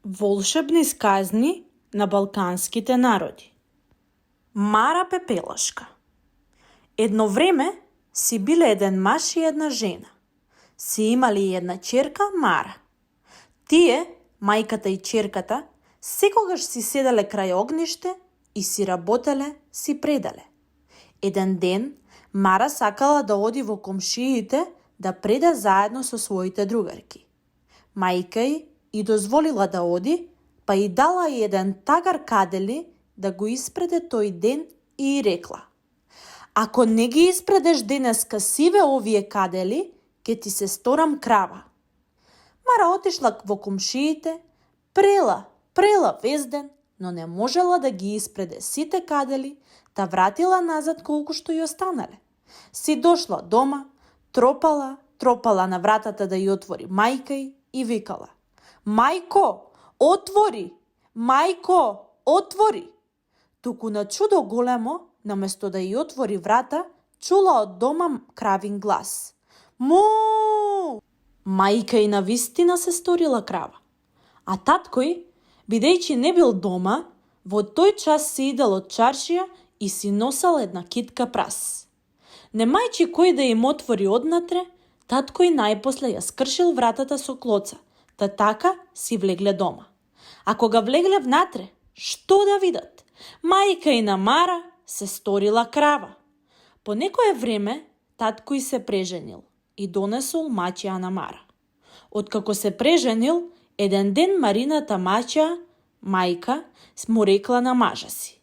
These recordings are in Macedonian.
Волшебни сказни на балканските народи. Мара Пепелашка. Едно време си биле еден маж и една жена. Си имали една черка Мара. Тие, мајката и черката, секогаш си седеле крај огниште и си работеле, си пределе. Еден ден Мара сакала да оди во комшиите да преде заедно со своите другарки. Мајка и дозволила да оди, па и дала и еден тагар кадели да го испреде тој ден и рекла: "Ако не ги испредеш денеска сиве овие кадели, ке ти се сторам крава." Мара отишла во комшиите, прела вез ден, но не можела да ги испреде сите кадели, та вратила назад колку што ѝ останале. Си дошла дома, тропала на вратата да ја отвори мајка и викала: "Мајко, отвори! Мајко, отвори!" Туку на чудо големо, наместо да ја отвори врата, чула од дома кравин глас: "Му!" Мајка и навистина се сторила крава. А таткој, бидејќи не бил дома, во тој час си идел од чаршија и си носел една китка прас. Немајќи кој да им отвори однатре, таткој најпосле ја скршил вратата со клоца, та така си влегле дома. А кога влегле внатре, што да видат? Мајка и на Мара се сторила крава. По некое време таткој се преженил и донесол маќеа на Мара. Откако се преженил, еден ден Марината маќеа, мајка, му рекла на мажа си: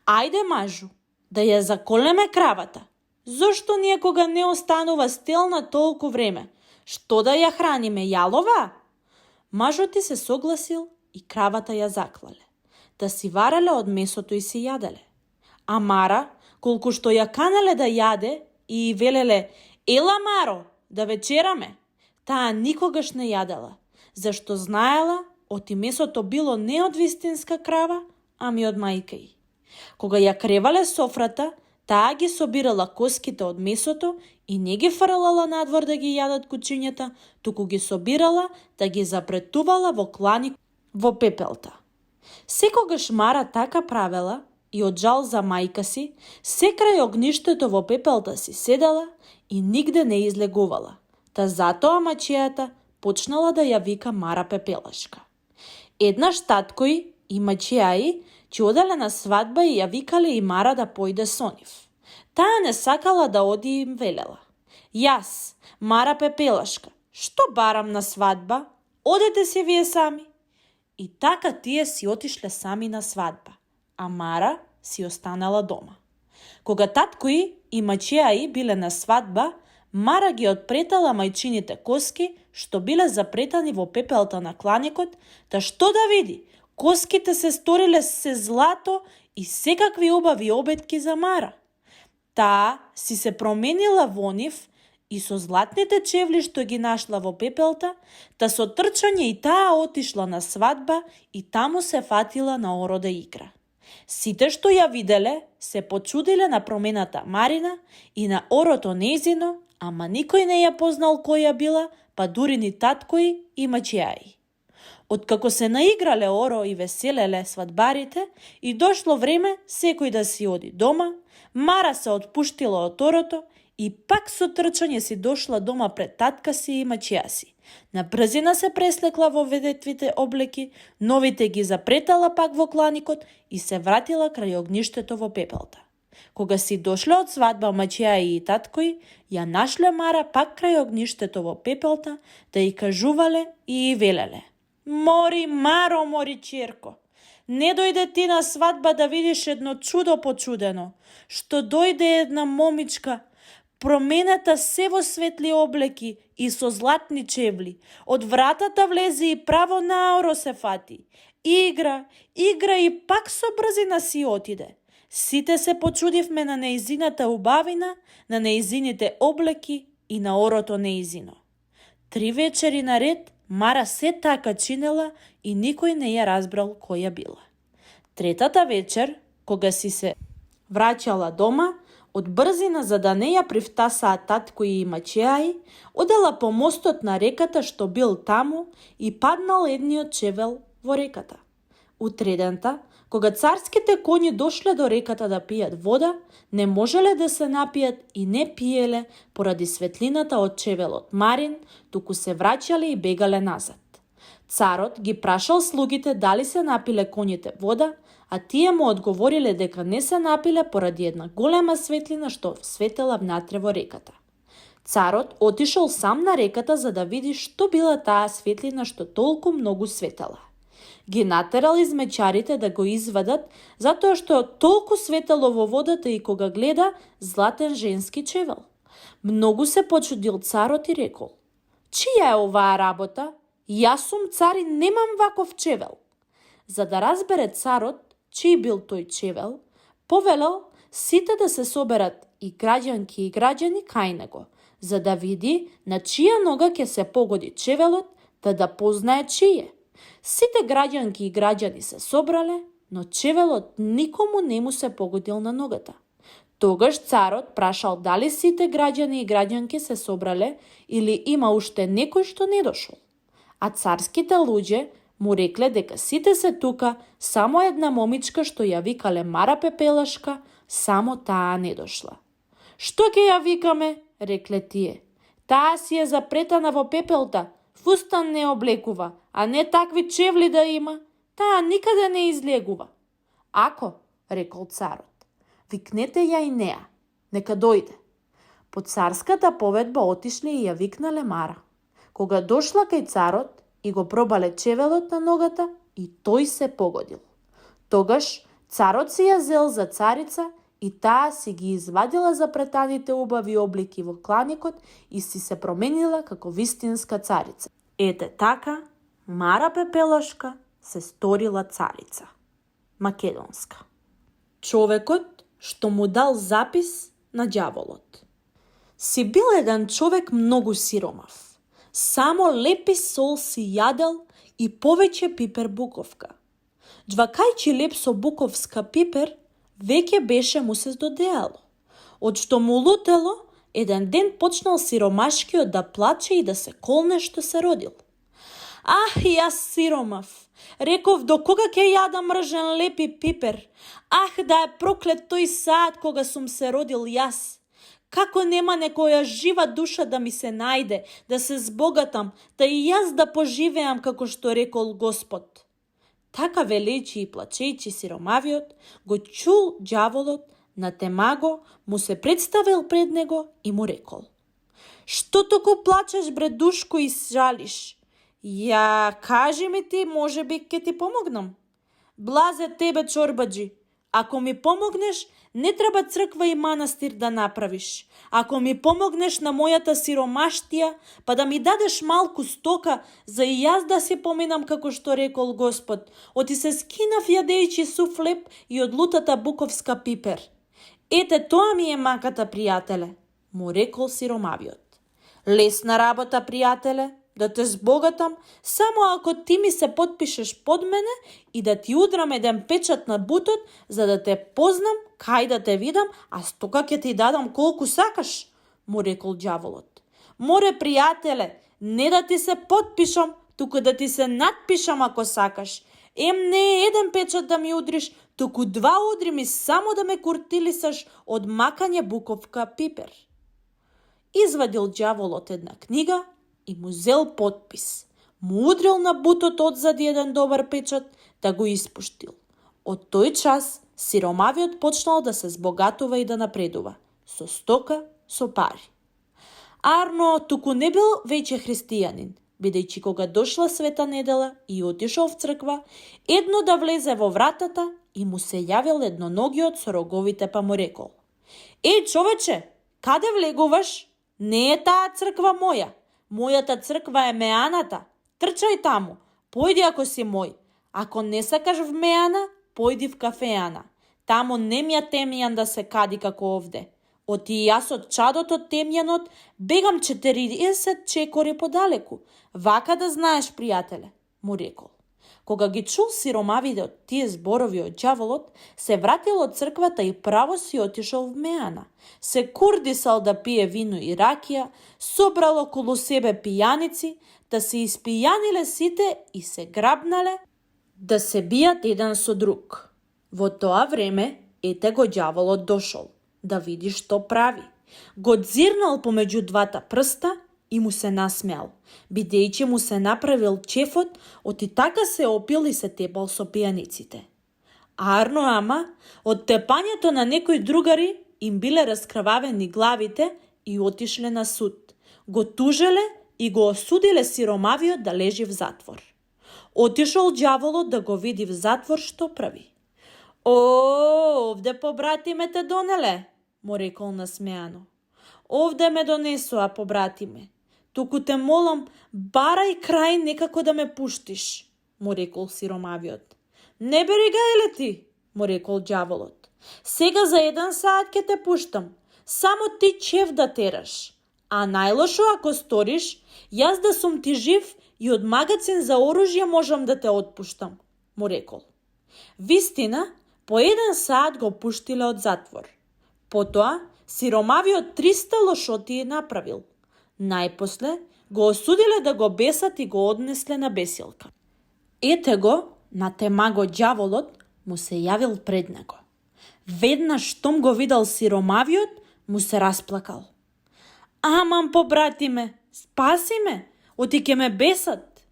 "Ајде, мажу, да ја заколеме кравата. Зошто ние кога не останува стелна толку време? Што да ја храниме, јалова?" Мажот ти се согласил и кравата ја заклале. Да си вареле од месото и си јаделе. А Мара, колку што ја канеле да јаде и велеле: "Ела, Маро, да вечераме", таа никогаш не јадела, зашто знаела оти месото било не од вистинска крава, ами од мајка ѝ. Кога ја кревале софрата, таа ги собирала коските од месото и не ги фрлала надвор да ги јадат кучињата, туку ги собирала да ги запретувала во кланик во пепелта. Секогаш Мара така правела и од жал за мајка си, секрај огништето во пепелта си седела и нигде не излегувала, та затоа маќејата почнала да ја вика Мара Пепелашка. Еднаш таткој и маќеја ќе оделе на свадба и ја викале и Мара да појде со нив. Таа не сакала да оди и им велела: "Јас, Мара Пепелашка, што барам на свадба? Одете си вие сами." И така тие си отишле сами на свадба, а Мара си останала дома. Кога таткој и маќеја биле на свадба, Мара ги отпретала мајчините коски што биле запретани во пепелта на кланикот, та што да види, коските се сториле се злато и секакви убави обетки за Мара. Таа си се променила во нив и со златните чевли што ги нашла во пепелта, та со трчање и таа отишла на свадба и таму се фатила на оро да игра. Сите што ја виделе се почудиле на промената Марина и на орото нејзино, ама никој не ја познал која била, па дури ни таткој и маќеја. Откако се наиграле оро и веселеле свадбарите и дошло време секој да си оди дома, Мара се отпуштила од орото и пак со трчање си дошла дома пред татка си и маќеја си. На брзина се преслекла во ведетвите облеки, новите ги запретала пак во кланикот и се вратила крај огништето во пепелта. Кога си дошле од свадба маќеја и таткој, ја нашле Мара пак крај огништето во пепелта, да ја кажувале и велеле: "Мори, Маро, мори, черко! Не дојде ти на свадба да видиш едно чудо почудено, што дојде една момичка, променета се во светли облеки и со златни чевли. Од вратата влезе и право на оро се фати. Игра и пак со брзина си отиде. Сите се почудивме на нејзината убавина, на нејзините облеки и на орото нејзино." 3 вечери наред Мара се така чинела и никој не ја разбрал која била. Третата вечер, кога си се враќала дома, од брзина за да не ја привтасаа татко и маќеја, одела по мостот на реката што бил таму и паднал едниот чевел во реката. Утредента, кога царските коњи дошле до реката да пијат вода, не можеле да се напијат и не пиеле поради светлината од чевелот Марин, туку се враќале и бегале назад. Царот ги прашал слугите дали се напиле коњите вода, а тие му одговориле дека не се напиле поради една голема светлина што светела внатре во реката. Царот отишол сам на реката за да види што била таа светлина што толку многу светела. Ги натерал измечарите да го извадат, затоа што толку светело во водата и кога гледа златен женски чевел. Многу се почудил царот и рекол: "Чија е оваа работа? Јас сум цар и немам ваков чевел." За да разбере царот чиј бил тој чевел, повелел сите да се соберат и граѓанки и граѓани кај него, за да види на чија нога ќе се погоди чевелот, да познае чиј е. Сите граѓанки и граѓани се собрале, но чевелот никому не му се погодил на ногата. Тогаш царот прашал дали сите граѓани и граѓанки се собрале или има уште некој што не дошол. А царските луѓе му рекле дека сите се тука, само една момичка што ја викале Мара Пепелашка, само таа не дошла. "Што ќе ја викаме?" рекле тие. "Таа си е запретана во пепелта, фустан не облекува, а не такви чевли да има. Таа никаде не излегува." "Ако," рекол царот, "викнете ја и неа, нека дојде." По царската поведба отишле и ја викнале Мара. Кога дошла кај царот и го пробале чевелот на ногата, и тој се погодил. Тогаш царот си ја зел за царица и таа си ги извадила запретаните убави облики во кланикот и си се променила како вистинска царица. Ете така, Мара Пепелашка се сторила царица. Македонска. Човекот што му дал запис на ѓаволот. Си бил еден човек многу сиромав. Само лепи сол си јадел и повеќе пипер буковка. Џвакајќи леп со буковска пипер, веќе беше му се здодеало. Од што му лутело, еден ден почнал сиромашкиот да плаче и да се колне што се родил. "Ах, јас сиромав, реков до кога ќе јадам мржен лепи пипер. Ах, да е проклет тој саат кога сум се родил јас. Како нема некоја жива душа да ми се најде, да се збогатам, да и јас да поживеам како што рекол Господ." Така велејќи и плачејќи сиромавиот, го чул ѓаволот, натемаго, му се представил пред него и му рекол: "Што току плачеш, бре душко, и жалиш? Ја кажи ми ти, може би ќе ти помогнам." "Блазе тебе, чорбаджи, ако ми помогнеш, не треба црква и манастир да направиш. Ако ми помогнеш на мојата сиромаштија, па да ми дадеш малку стока, за и јас да си поминам како што рекол Господ, оти се скинав јадејќи сув леп и од лутата буковска пипер. Ете, тоа ми е маката, пријателе," му рекол сиромавиот. "Лесна работа, пријателе, да те збогатам, само ако ти ми се потпишеш под мене и да ти удрам еден печат на бутот, за да те познам, кај да те видам, а стока ќе ти дадам колку сакаш," му рекол ѓаволот. "Море, пријателе, не да ти се потпишам, туку да ти се надпишам ако сакаш. Не е еден печат да ми удриш, туку 2 удри ми само да ме куртилисаш од макање буковка пипер." Извадил ѓаволот една книга и му зел потпис. Му удрил на бутот одзади еден добар печат, да го испуштил. Од тој час сиромавиот почнал да се збогатува и да напредува, со стока, со пари. Арно туку не бил веќе христијанин, бидејќи кога дошла света недела и отишол в црква, едно да влезе во вратата и му се јавил едноногиот со роговите, па му рекол: "Еј, човече, каде влегуваш? Не е таа црква моја. Мојата црква е Меаната. Трчај таму, појди ако си мој. Ако не сакаш в Меана, појди в кафеана. Таму немја темјан да се кади како овде. Оти јас од чадот од темјанот бегам 40 чекори подалеку. Вака да знаеш, пријателе," му рекол. Кога ги чул сиромавиот тие зборови од ѓаволот, се вратил од црквата и право си отишол в Меана. Се курдисал да пие вино и ракија, собрал околу себе пијаници, да се испијаниле сите и се грабнале да се бијат еден со друг. Во тоа време, ете го ѓаволот дошол, да види што прави. Го дзирнал помеѓу двата прста и му се насмеал, бидејќи му се направил чефот, оти така се опил и се тепал со пијаниците. Арно ама, од тепањето на некои другари им биле раскрвавени главите и отишле на суд. Го тужеле и го осудиле сиромавиот да лежи в затвор. Отишол ѓаволот да го види в затвор што прави. О, овде побратиме те донеле, му рекол насмеано. Овде ме донесоа побратиме. Туку те молам, барај крај некако да ме пуштиш, му рекол сиромавиот. Не бери га еле ти, му рекол ѓаволот. Сега за 1 саат ке те пуштам, само ти чеф да тераш. А најлошо ако сториш, јас да сум ти жив и од магацин за оружје можам да те отпуштам, му рекол. Вистина, по 1 саат го пуштиле од затвор. Потоа, сиромавиот 300 лошоти направил. Најпосле го осудиле да го бесат и го однесле на бесилка. Ете го, на темаго ѓаволот му се јавил пред него. Веднаш штом го видал сиромавиот, му се расплакал. Аман побратиме, спаси ме, оти ке ме бесат.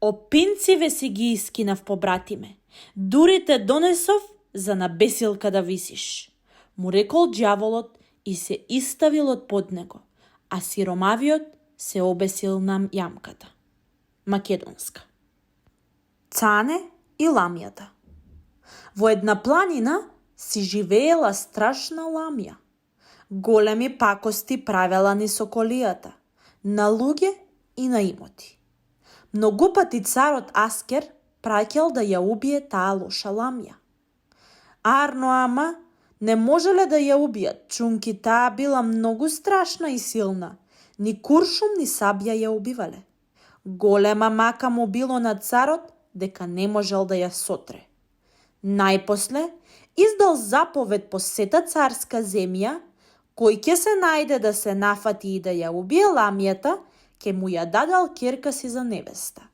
Опинциве си ги искинав побратиме, дури те донесов за на бесилка да висиш, му рекол ѓаволот и се иставил од под него, а сиромавиот се обесил на јамката. Македонска. Цане и ламјата. Во една планина си живеела страшна ламја. Големи пакости правела низ околијата, на луѓе и на имоти. Многу пати царот Аскер праќал да ја убие таа лоша ламја. Арно ама, не можеле да ја убијат, чунки таа била многу страшна и силна. Ни куршум, ни сабја ја убивале. Голема мака му било на царот дека не можел да ја сотре. Најпосле издал заповед по сета царска земја, кој ќе се најде да се нафати и да ја убие ламјата, ќе му ја дадал ќерка си за невеста.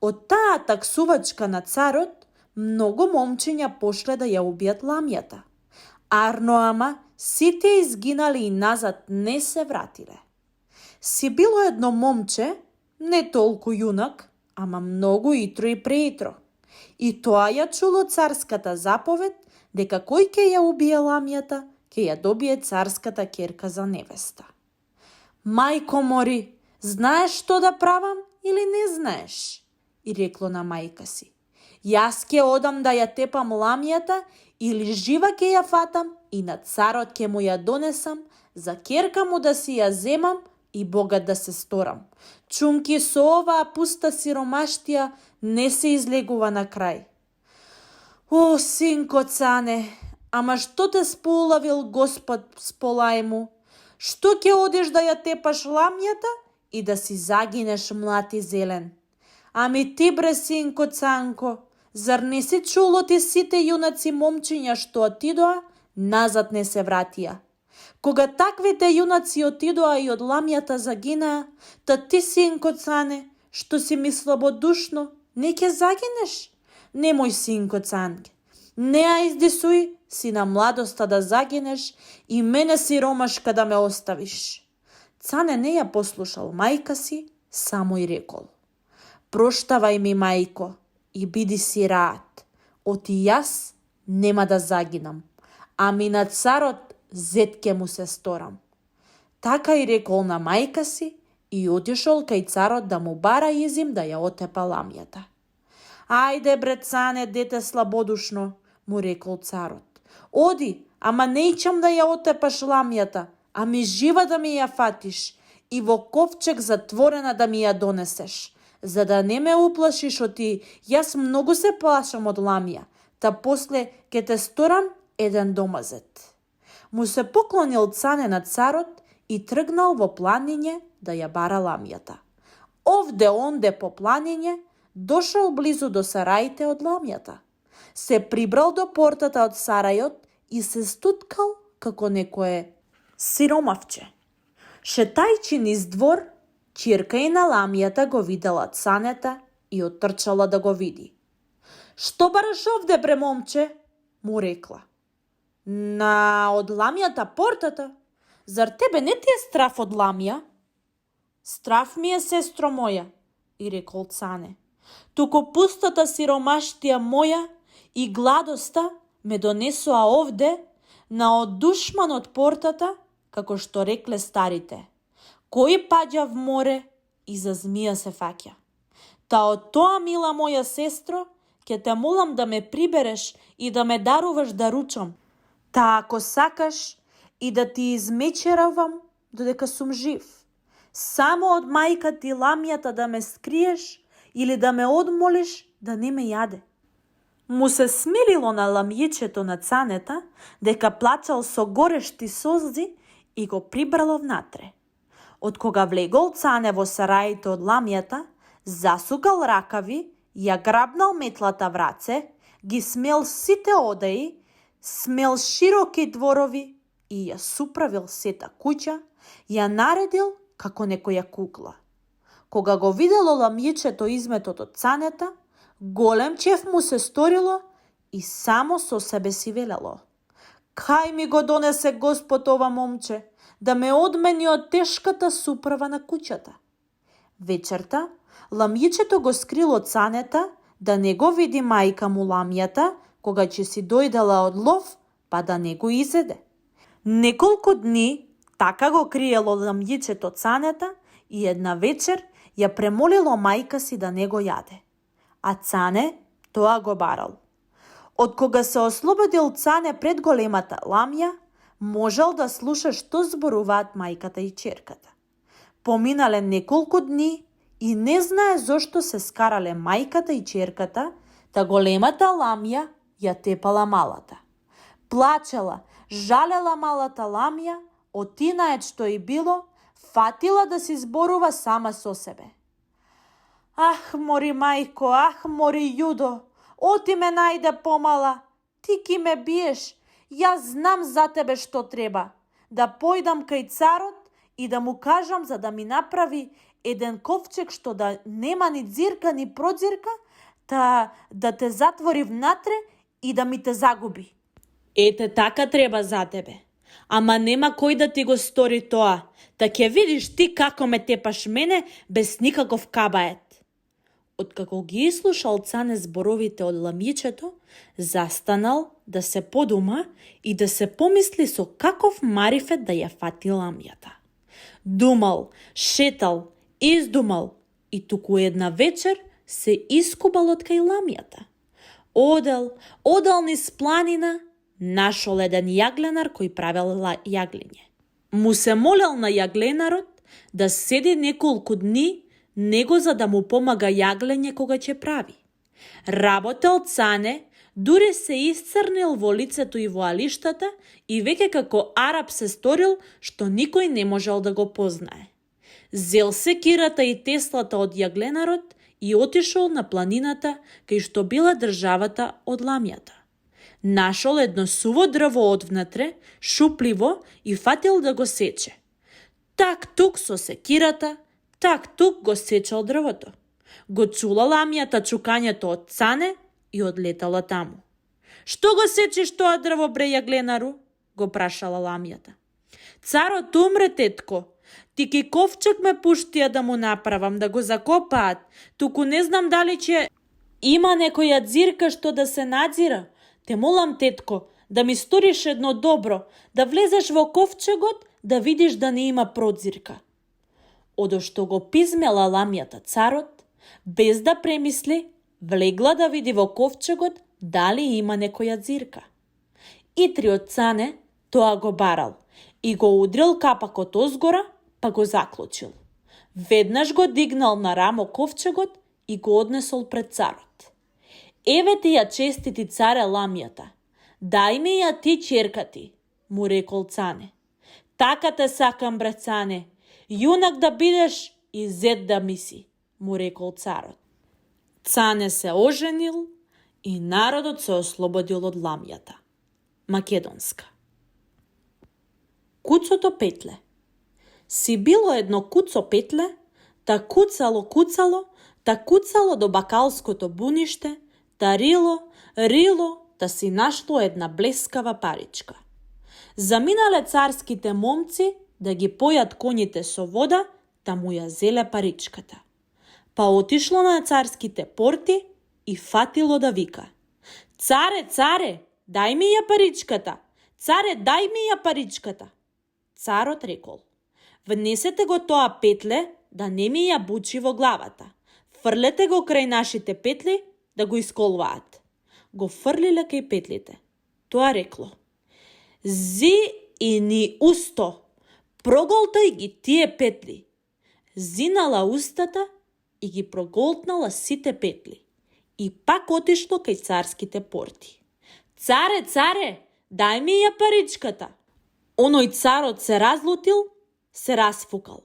Од таа таксувачка на царот, многу момчиња пошле да ја убијат ламјата. Арно ама, сите изгинали и назад не се вратиле. Си било едно момче, не толку јунак, ама многу итро и преитро. И тоа ја чуло царската заповед, дека кој ќе ја убие ламјата, ќе ја добие царската ќерка за невеста. Мајко мори, знаеш што да правам или не знаеш? И рекло на мајка си. Јас ќе одам да ја тепам ламјата или жива ќе ја фатам и на царот ќе му ја донесам, за ќерка му да си ја земам и богат да се сторам. Чунки со оваа пуста сиромаштија не се излегува на крај. О, синко Цане, ама што те сполавил Господ сполајму? Што ќе одиш да ја тепаш ламјата и да си загинеш млад и зелен? Ами ти бре, синко Цанко, зар не си чуло ти сите јунаци момчиња што отидоа, назад не се вратија? Кога таквите јунаци отидоа и од ламјата загинаа, та ти, синко Цане, што си ми слабодушно, не ќе загинеш? Немој, синко Цанке, не ја издисуј си на младоста да загинеш и мене сиромашка да ме оставиш. Цане не ја послушал мајка си, само и рекол. Проштавај ми, мајко, и биди си раат. Оти јас нема да загинам, ами на царот зет ке му се сторам. Така и рекол на мајка си и отишол кај царот да му бара изим да ја отепа ламјата. Ајде бре, Цане, дете слабодушно, му рекол царот. Оди, ама неќам да ја отепаш ламјата, ами жива да ми ја фатиш и во ковчег затворена да ми ја донесеш, за да не ме уплашиш оти, јас многу се плашам од ламја, та после ке те сторам еден домазет. Му се поклонил Цане на царот и тргнал во планиње да ја бара ламјата. Овде-онде по планиње дошол близу до сараите од ламјата. Се прибрал до портата од сарајот и се стуткал како некое сиромавче. Шетајчи низ двор, ќерка и на ламјата го видела Цанета и оттрчала да го види. Што бараш овде, бре, момче? Му рекла. Од ламјата портата? Зар тебе не ти е страф од ламја? Страф ми е, сестро моја, и рекол Цане. Туку пустата сиромаштија моја и гладоста ме донесоа овде на оддушман од портата, како што рекле старите. Кој паѓа в море и за змија се фаќа. Та од тоа, мила моја сестро, ќе те молам да ме прибереш и да ме даруваш да ручам. Та ако сакаш и да ти измечеравам додека сум жив. Само од мајка ти ламјата да ме скриеш или да ме одмолиш да не ме јаде. Му се смилило на ламјичето на Цанета дека плачал со горешти солзи и го прибрало внатре. Од кога влегол Цане во сараите од ламјата, засукал ракави, ја грабнал метлата в раце, ги смел сите одаи, смел широки дворови и ја суправил сета куќа, ја наредил како некоја кукла. Кога го видело ламјичето изметот од Цанета, голем чеф му се сторило и само со себе си велело. Кај ми го донесе Господ ова момче, да ме одмени од тешката суправа на куќата. Вечерта, ламјичето го скрило Цанета да не го види мајка му ламјата, кога ќе си дојдела од лов, па да не го изеде. Неколку дни така го криело ламјичето Цанета и една вечер ја премолило мајка си да не го јаде. А Цане тоа го барал. Од кога се ослободил Цане пред големата ламја, можел да слуша што зборуваат мајката и черката. Поминале неколку дни и не знае зошто се скарале мајката и черката, та големата ламја ја тепала малата. Плачела, жалела малата ламја, отинаед што и било, фатила да си зборува сама со себе. Ах, мори мајко, ах, мори јудо, оти ме најде помала, ти ки ме биеш, јас знам за тебе што треба, да појдам кај царот и да му кажам за да ми направи еден ковчег што да нема ни дзирка ни продзирка, та да те затвори внатре и да ми те загуби. Ете така треба за тебе. Ама нема кој да ти го стори тоа, та ќе видиш ти како ме тепаш мене без никаков кабает. Откако ги изслушал Цане зборовите од ламјичето, застанал да се подума и да се помисли со каков марифет да ја фати ламјата. Думал, шетал, издумал и туку една вечер се искубал од кај ламјата. Одел низ планина, нашол еден јагленар кој правел јаглење. Му се молел на јагленарот да седи неколку дни него за да му помага јаглење кога ќе прави. Работел Цане, дури се исцрнил во лицето и во алиштата и веќе како араб се сторил што никој не можел да го познае. Зел секирата и теслата од јагленарот и отишол на планината кај што била државата од ламјата. Нашол едно суво дрво одвнатре, шупливо и фатил да го сече. Так тук со секирата, так тук го сечал дрвото. Го чула ламјата чукањето од Цане и одлетала таму. Што го сечеш тоа дрво, бре јагленару? Го прашала ламјата. Царот умре, тетко. Ти ки ковчег ме пуштија да му направам, да го закопаат, туку не знам дали ќе има некоја дзирка што да се надзира. Те молам, тетко, да ми сториш едно добро, да влезеш во ковчегот, да видиш да не има продзирка. Одошто го пизмела ламјата царот, без да премисли, влегла да види во ковчегот дали има некоја дзирка. Итриот Цане тоа го барал и го удрил капакот озгора, па го заклучил. Веднаш го дигнал на рамо ковчегот и го однесол пред царот. Еве ти ја честити царе ламјата, дај ми ја ти черка ти, му рекол Цане. Така те сакам, бре Цане, јунак да бидеш и зет да миси, му рекол царот. Цане се оженил и народот се ослободил од ламјата. Македонска. Куцото петле. Си било едно куцо петле, та куцало, та куцало до бакалското буниште, Та рило, та си нашло една блескава паричка. Заминале царските момци да ги појат коњите со вода, та му ја зеле паричката. Па отишло на царските порти и фатило да вика: "Царе, царе, дај ми ја паричката! Царе, дај ми ја паричката!" Царот рекол: "Внесете го тоа петле да не ми ја бучи во главата. Фрлете го крај нашите петли да го исколваат." Го фрлиле кај петлите. Тоа рекло: "Зи и ни усто, проголтај ги тие петли." Зинала устата и ги проголтнала сите петли. И пак отишло кај царските порти. "Царе, царе, дај ми ја паричката." Оној царот се разлутил, се расфукал.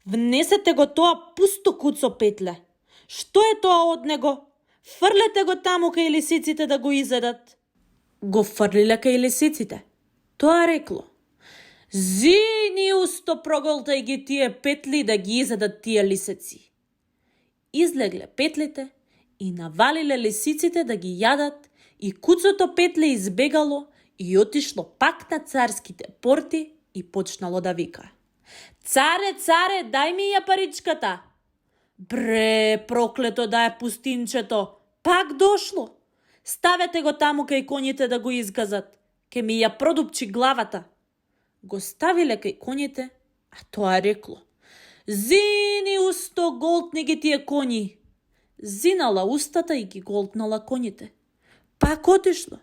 "Внесете го тоа пусто куцо петле. Што е тоа од него? Фрлете го таму кај лисиците да го изедат." Го фрлиле кај лисиците. Тоа рекло: "Зини усто, проголтај ги тие петли да ги изедат тие лисици." Излегле петлите и навалиле лисиците да ги јадат, и куцото петле избегало и отишло пак на царските порти и почнало да вика: "Царе, царе, дај ми ја паричката!" Бре, проклето да е пустинчето, пак дошло. "Ставете го таму кај коњите да го изгазат, ке ми ја продупчи главата." Го ставиле кај коњите, а тоа рекло: "Зини усто, голтни ги тие коњи." Зинала устата и ги голтнала коњите. Пак отишло: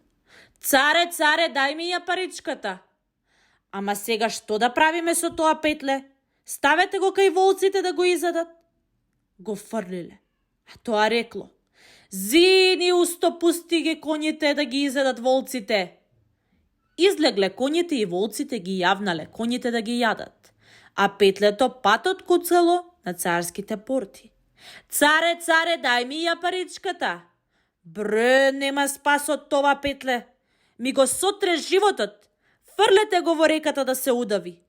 "Царе, царе, дај ми ја паричката." "Ама сега што да правиме со тоа петле? Ставете го кај волците да го изедат." Го фрлиле, а тоа рекло: "Зини усто, пусти ги коњите да ги изедат волците." Излегле коњите и волците ги јавнале коњите да ги јадат, а петлето пат откуцало на царските порти. "Царе, царе, дај ми ја паричката." Бре, нема спас од това петле. Ми го сотре животот. Фрлете го во реката да се удави.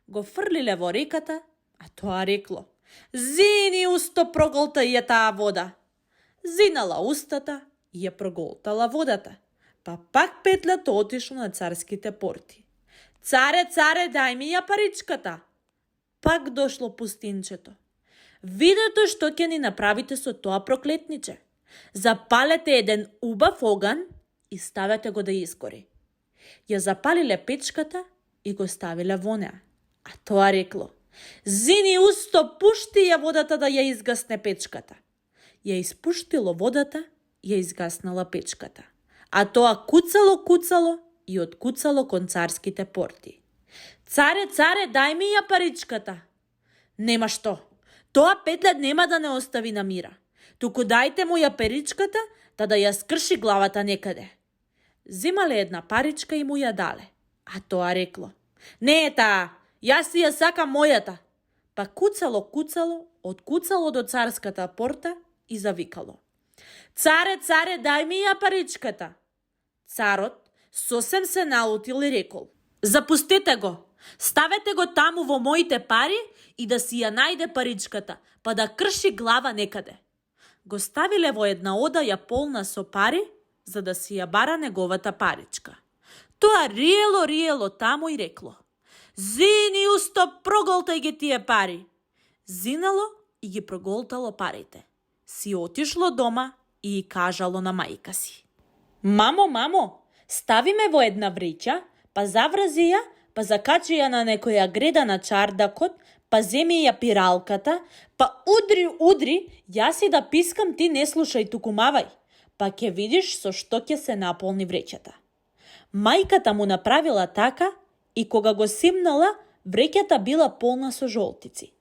Го фрлиле во реката, а тоа рекло: "Зини усто, проголтај ја таа вода." Зинала устата и ја проголтала водата. Па пак петлето отишло на царските порти. "Царе, царе, дај ми ја паричката." Пак дошло пустинчето. "Видете што ќе ни направите со тоа проклетниче. Запалете еден убав оган и ставете го да изгори." Ја запалиле печката и го ставиле во неа. А тоа рекло: "Зини усто, пушти ја водата да ја изгасне печката." Ја испуштило водата и ја изгаснала печката. А тоа куцало и откуцало кон царските порти. "Царе, царе, дај ми ја паричката." "Нема што. Тоа петле нема да не остави на мира. Туку дајте му ја паричката, да ја скрши главата некаде." Земале една паричка и му ја дале. А тоа рекло: "Не е таа, јас си ја сакам мојата." Па куцало, откуцало до царската порта и завикало: "Царе, царе, дај ми ја паричката." Царот сосем се налутил и рекол: "Запустете го, ставете го таму во моите пари и да си ја најде паричката, па да крши глава некаде." Го ставиле во една одаја полна со пари, за да си ја бара неговата паричка. Тоа риело таму и рекло: "Зини усто, проголтај ги тие пари." Зинало и ги проголтало парите. Си отишло дома и кажало на мајка си: Мамо, стави ме во една вреќа, па заврази ја, па закачи ја на некоја греда на чардакот, па земи ја пиралката, па удри, јас и да пискам, ти не слушај, туку мавај, па ќе видиш со што ќе се наполни вреќата." Мајката му направила така и кога го симнала, вреќата била полна со жолтици.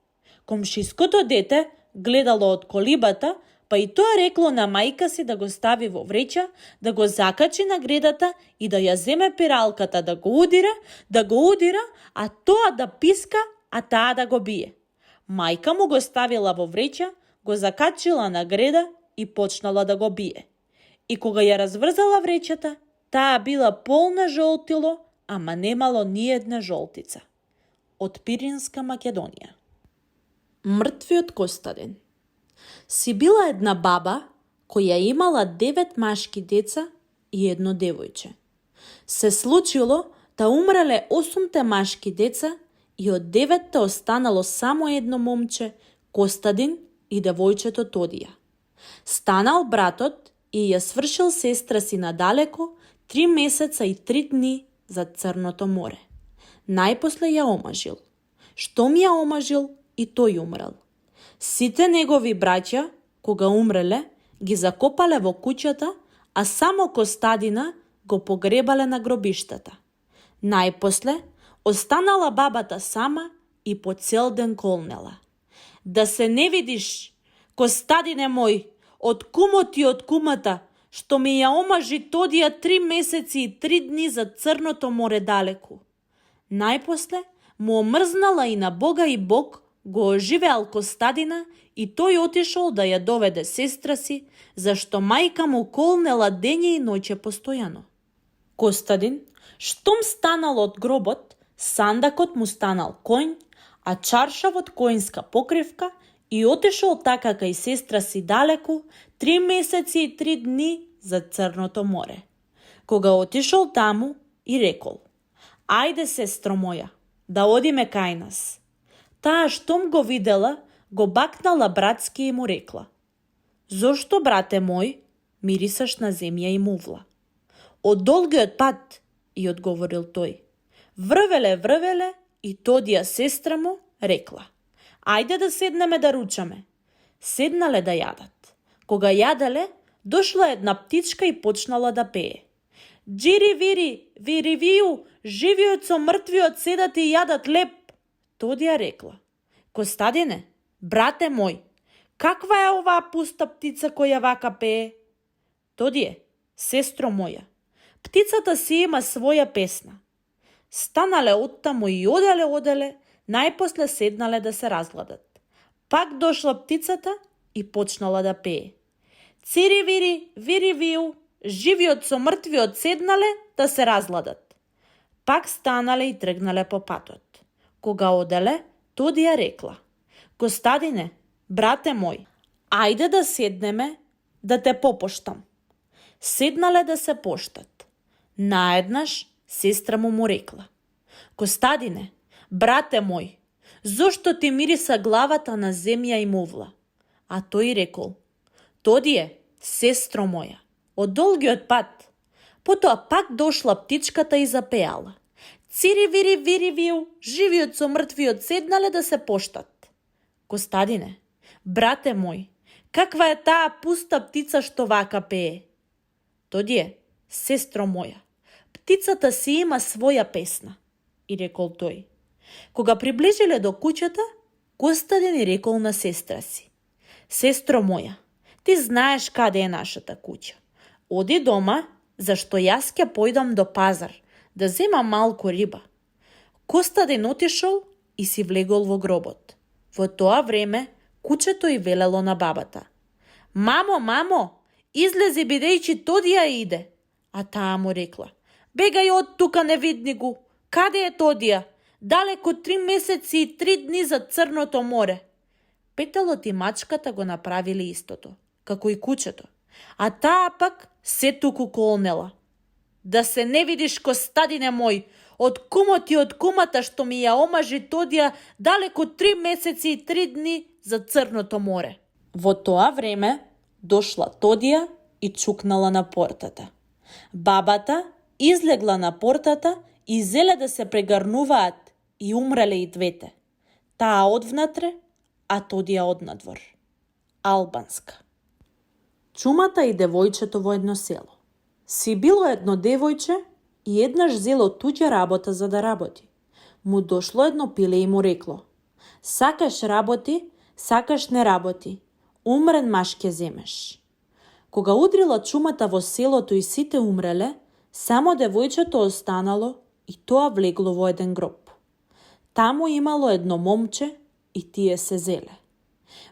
Комшиското дете гледало од колибата, па и тоа рекло на мајка си да го стави во вреќа, да го закачи на гредата и да ја земе пиралката, да го удира, а тоа да писка, а таа да го бие. Мајка му го ставила во вреќа, го закачила на греда и почнала да го бие. И кога ја разврзала вреќата, таа била полна жолтило, ама немало ни една жолтица. Од Пиринска Македонија. Мртвиот Костадин. Си била една баба која имала 9 машки деца и едно девојче. Се случило да умреле 8 машки деца и од 9 останало само едно момче, Костадин, и девојчето Тодија. Станал братот и ја свршил сестра си надалеко 3 месеца и 3 дни за Црното море. Најпосле ја омажил. Штом ја омажил, и тој умрел. Сите негови браќа, кога умреле, ги закопале во куќата, а само Костадина го погребале на гробиштата. Најпосле останала бабата сама и по цел ден колнела. Да се не видиш, Костадине мој, од кумот и од кумата, што ми ја омажи Тодија 3 месеци и 3 дни за Црното море далеку. Најпосле му омрзнала и на Бога и Бог го оживеал Костадина и тој отишол да ја доведе сестра си, зашто мајка му колнела дење и ноќе постојано. Костадин, штом станал од гробот, сандакот му станал конј, а чаршавот коњска покривка, и отишол така кај сестра си далеку 3 месеци и 3 дни за Црното море. Кога отишол таму и рекол: ајде, сестро моја, да одиме кај нас. Таа штом го видела, го бакнала братски и му рекла: зошто, брате мој, мирисаш на земја и мувла? Од долгиот пат, и одговорил тој. Врвеле, и Тодија сестра му рекла: ајде да седнеме да ручаме. Седнале да јадат. Кога јаделе, дошла една птичка и почнала да пее. Джири вири, вири виу, живиот со мртвиот седат и јадат леп. Тодија рекла: Костадине, брате мој, каква е оваа пуста птица која вака пее? Тодије, сестро моја, птицата си има своја песна. Станале оттаму и оделе, најпосле седнале да се разгладат. Пак дошла птицата и почнала да пее. Цири вири, вири виу, живиот со мртвиот седнале да се разгладат. Пак станале и тргнале по патот. Кога оделе, Тодија рекла: Костадине, брате мој, ајде да седнеме да те попоштам. Седнале да се поштат. Наеднаш сестра му рекла: Костадине, брате мој, зошто ти мириса главата на земја и мувла? А тој рекол: Тодије, сестро моја, од долгиот пат. Потоа пак дошла птичката и запеала. Цири вири вири виу, живиот со мртвиот седнале да се поштат. Костадине, брате мој, каква е таа пуста птица што вака пее? Тодије, сестро моја, птицата си има своја песна, и рекол тој. Кога приближиле до куќата, Костадин и рекол на сестра си: Сестро моја, ти знаеш каде е нашата куќа. Оди дома, зашто јас ќе појдам до пазар, да земам малку риба. Костадин отишол и си влегол во гробот. Во тоа време, кучето и велело на бабата: Мамо, излези бидејќи Тодија иде. А таа му рекла: Бегај од тука, невиднигу, каде е Тодија? Далеко 3 месеци и 3 дни за Црното море. Петелот и мачката го направиле истото, како и кучето, а таа пак се туку колнела. Да се не видиш, Костадине мој, од кумот и од кумата што ми ја омажи Тодија далеко 3 месеци и 3 дни за Црното море. Во тоа време дошла Тодија и чукнала на портата. Бабата излегла на портата и зеле да се прегарнуваат и умреле и двете. Таа одвнатре, а Тодија однадвор. Албанска. Чумата и девојчето во едно село. Си било едно девојче и еднаш зело туѓа работа за да работи. Му дошло едно пиле и му рекло: Сакаш работи, сакаш не работи, умрен маш ке земеш. Кога удрила чумата во селото и сите умреле, само девојчето останало и тоа влегло во еден гроб. Таму имало едно момче и тие се зеле.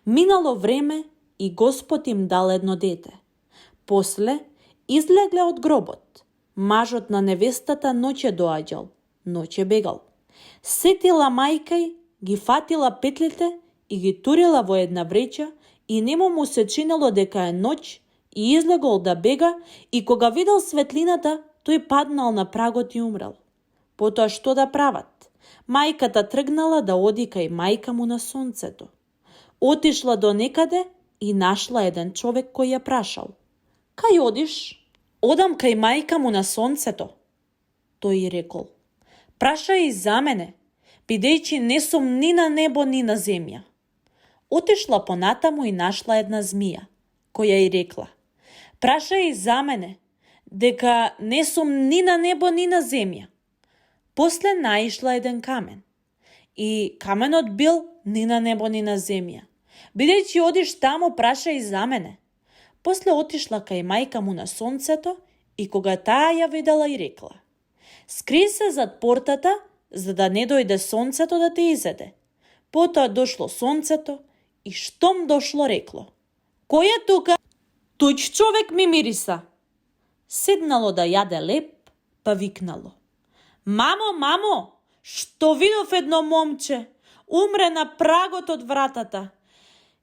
Минало време и Господ им дал едно дете. После излегле од гробот. Мажот на невестата ноќе доаѓал, ноќе бегал. Сетила мајка ги фатила петлите и ги турила во една вреќа и нему му се чинело дека е ноќ и излегол да бега и кога видел светлината, тој паднал на прагот и умрел. Потоа што да прават? Мајката тргнала да оди кај мајка му на сонцето. Отишла до некаде и нашла еден човек кој ја прашал: "Кај одиш?" "Одам кај мајка му на сонцето." Тој рекол: "Прашај и за мене, бидејќи не сум ни на небо ни на земја." Отишла понатаму и нашла една змија, која й рекла: "Прашај и за мене, дека не сум ни на небо ни на земја." После наишла еден камен. И каменот бил ни на небо ни на земја. "Бидејќи одиш таму, прашај и за мене." После отишла кај мајка му на сонцето и кога таа ја видела и рекла: "Скри се зад портата, за да не дојде сонцето да те изеде." Потоа дошло сонцето и штом дошло рекло: "Кој е тука?" "Туѓ човек ми мириса." Седнало да јаде леп, па викнало: "Мамо, мамо, што видов едно момче, умре на прагот од вратата.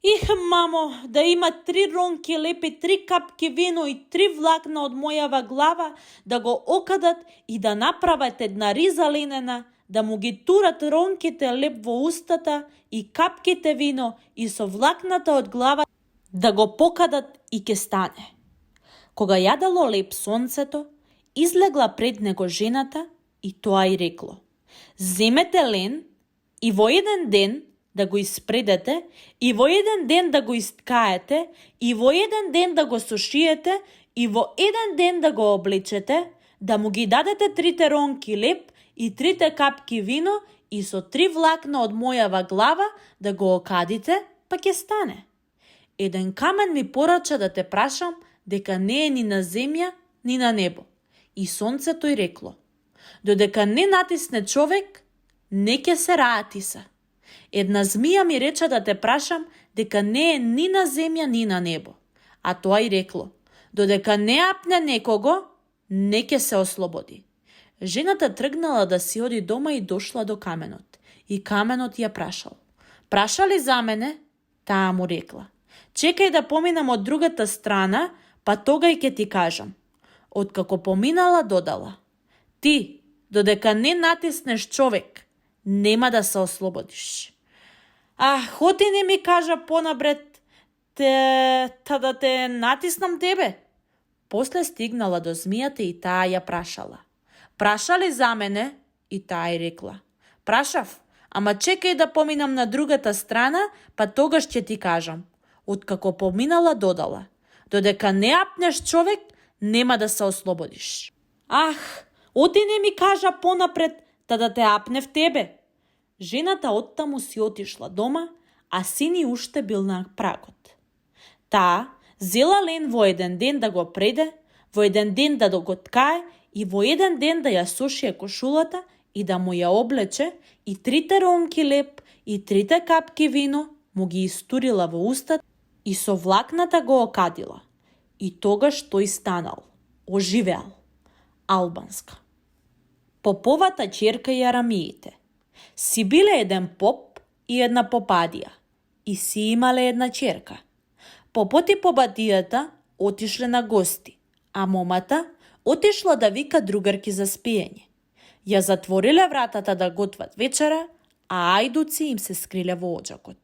Их, мамо, да има 3 ронки леп и 3 капки вино и 3 влакна од мојава глава, да го окадат и да направат една риза ленена, да му ги турат ронките леп во устата и капките вино и со влакната од глава да го покадат и ке стане." Кога јадело леп сонцето, излегла пред него жената и тоа и рекло: "Земете лен и во еден ден да го испредете, и во еден ден да го искаете, и во еден ден да го сушиете, и во еден ден да го облечете, да му ги дадете 3 ронки леп и 3 капки вино и со 3 влакна од мојава глава да го окадите, па ќе стане. Еден камен ми порача да те прашам дека не е ни на земја, ни на небо." И сонцето й рекло: "Додека не натисне човек, не ќе се раатиса. Една змија ми рече да те прашам дека не е ни на земја, ни на небо." А тоа й рекло: "Додека не апне некого, не ќе се ослободи." Жената тргнала да си оди дома и дошла до каменот. И каменот ја прашал: "Праша ли за мене?" Таа му рекла: "Чекај да поминам од другата страна, па тогај ќе ти кажам." Откако поминала, додала: "Ти, додека не натиснеш човек, нема да се ослободиш." Хоти не ми кажа понапред, та да те натиснам тебе." После стигнала до змијата и таа ја прашала: "Праша ли за мене?" И таа й рекла: "Прашав, ама чекај да поминам на другата страна, па тогаш ќе ти кажам." Откако поминала, додала: "Додека не апнеш човек, нема да се ослободиш." Оти не ми кажа понапред, та да те апнев тебе." Жената оттаму си отишла дома, а сини уште бил на прагот. Таа зела лен во еден ден да го преде, во еден ден да го ткае и во еден ден да ја сушие кошулата и да му ја облече, и 3 ронки леп и 3 капки вино му ги истурила во устата и со влакната го окадила. И тогаш тој станал, оживеал. Албанска. Поповата ќерка и арамиите. Си биле еден поп и една попадија, и си имале една ќерка. Попот и попадијата отишле на гости, а момата отишла да вика другарки за спиење. Ја затвориле вратата да готват вечера, а ајдуци им се скриле во оџакот.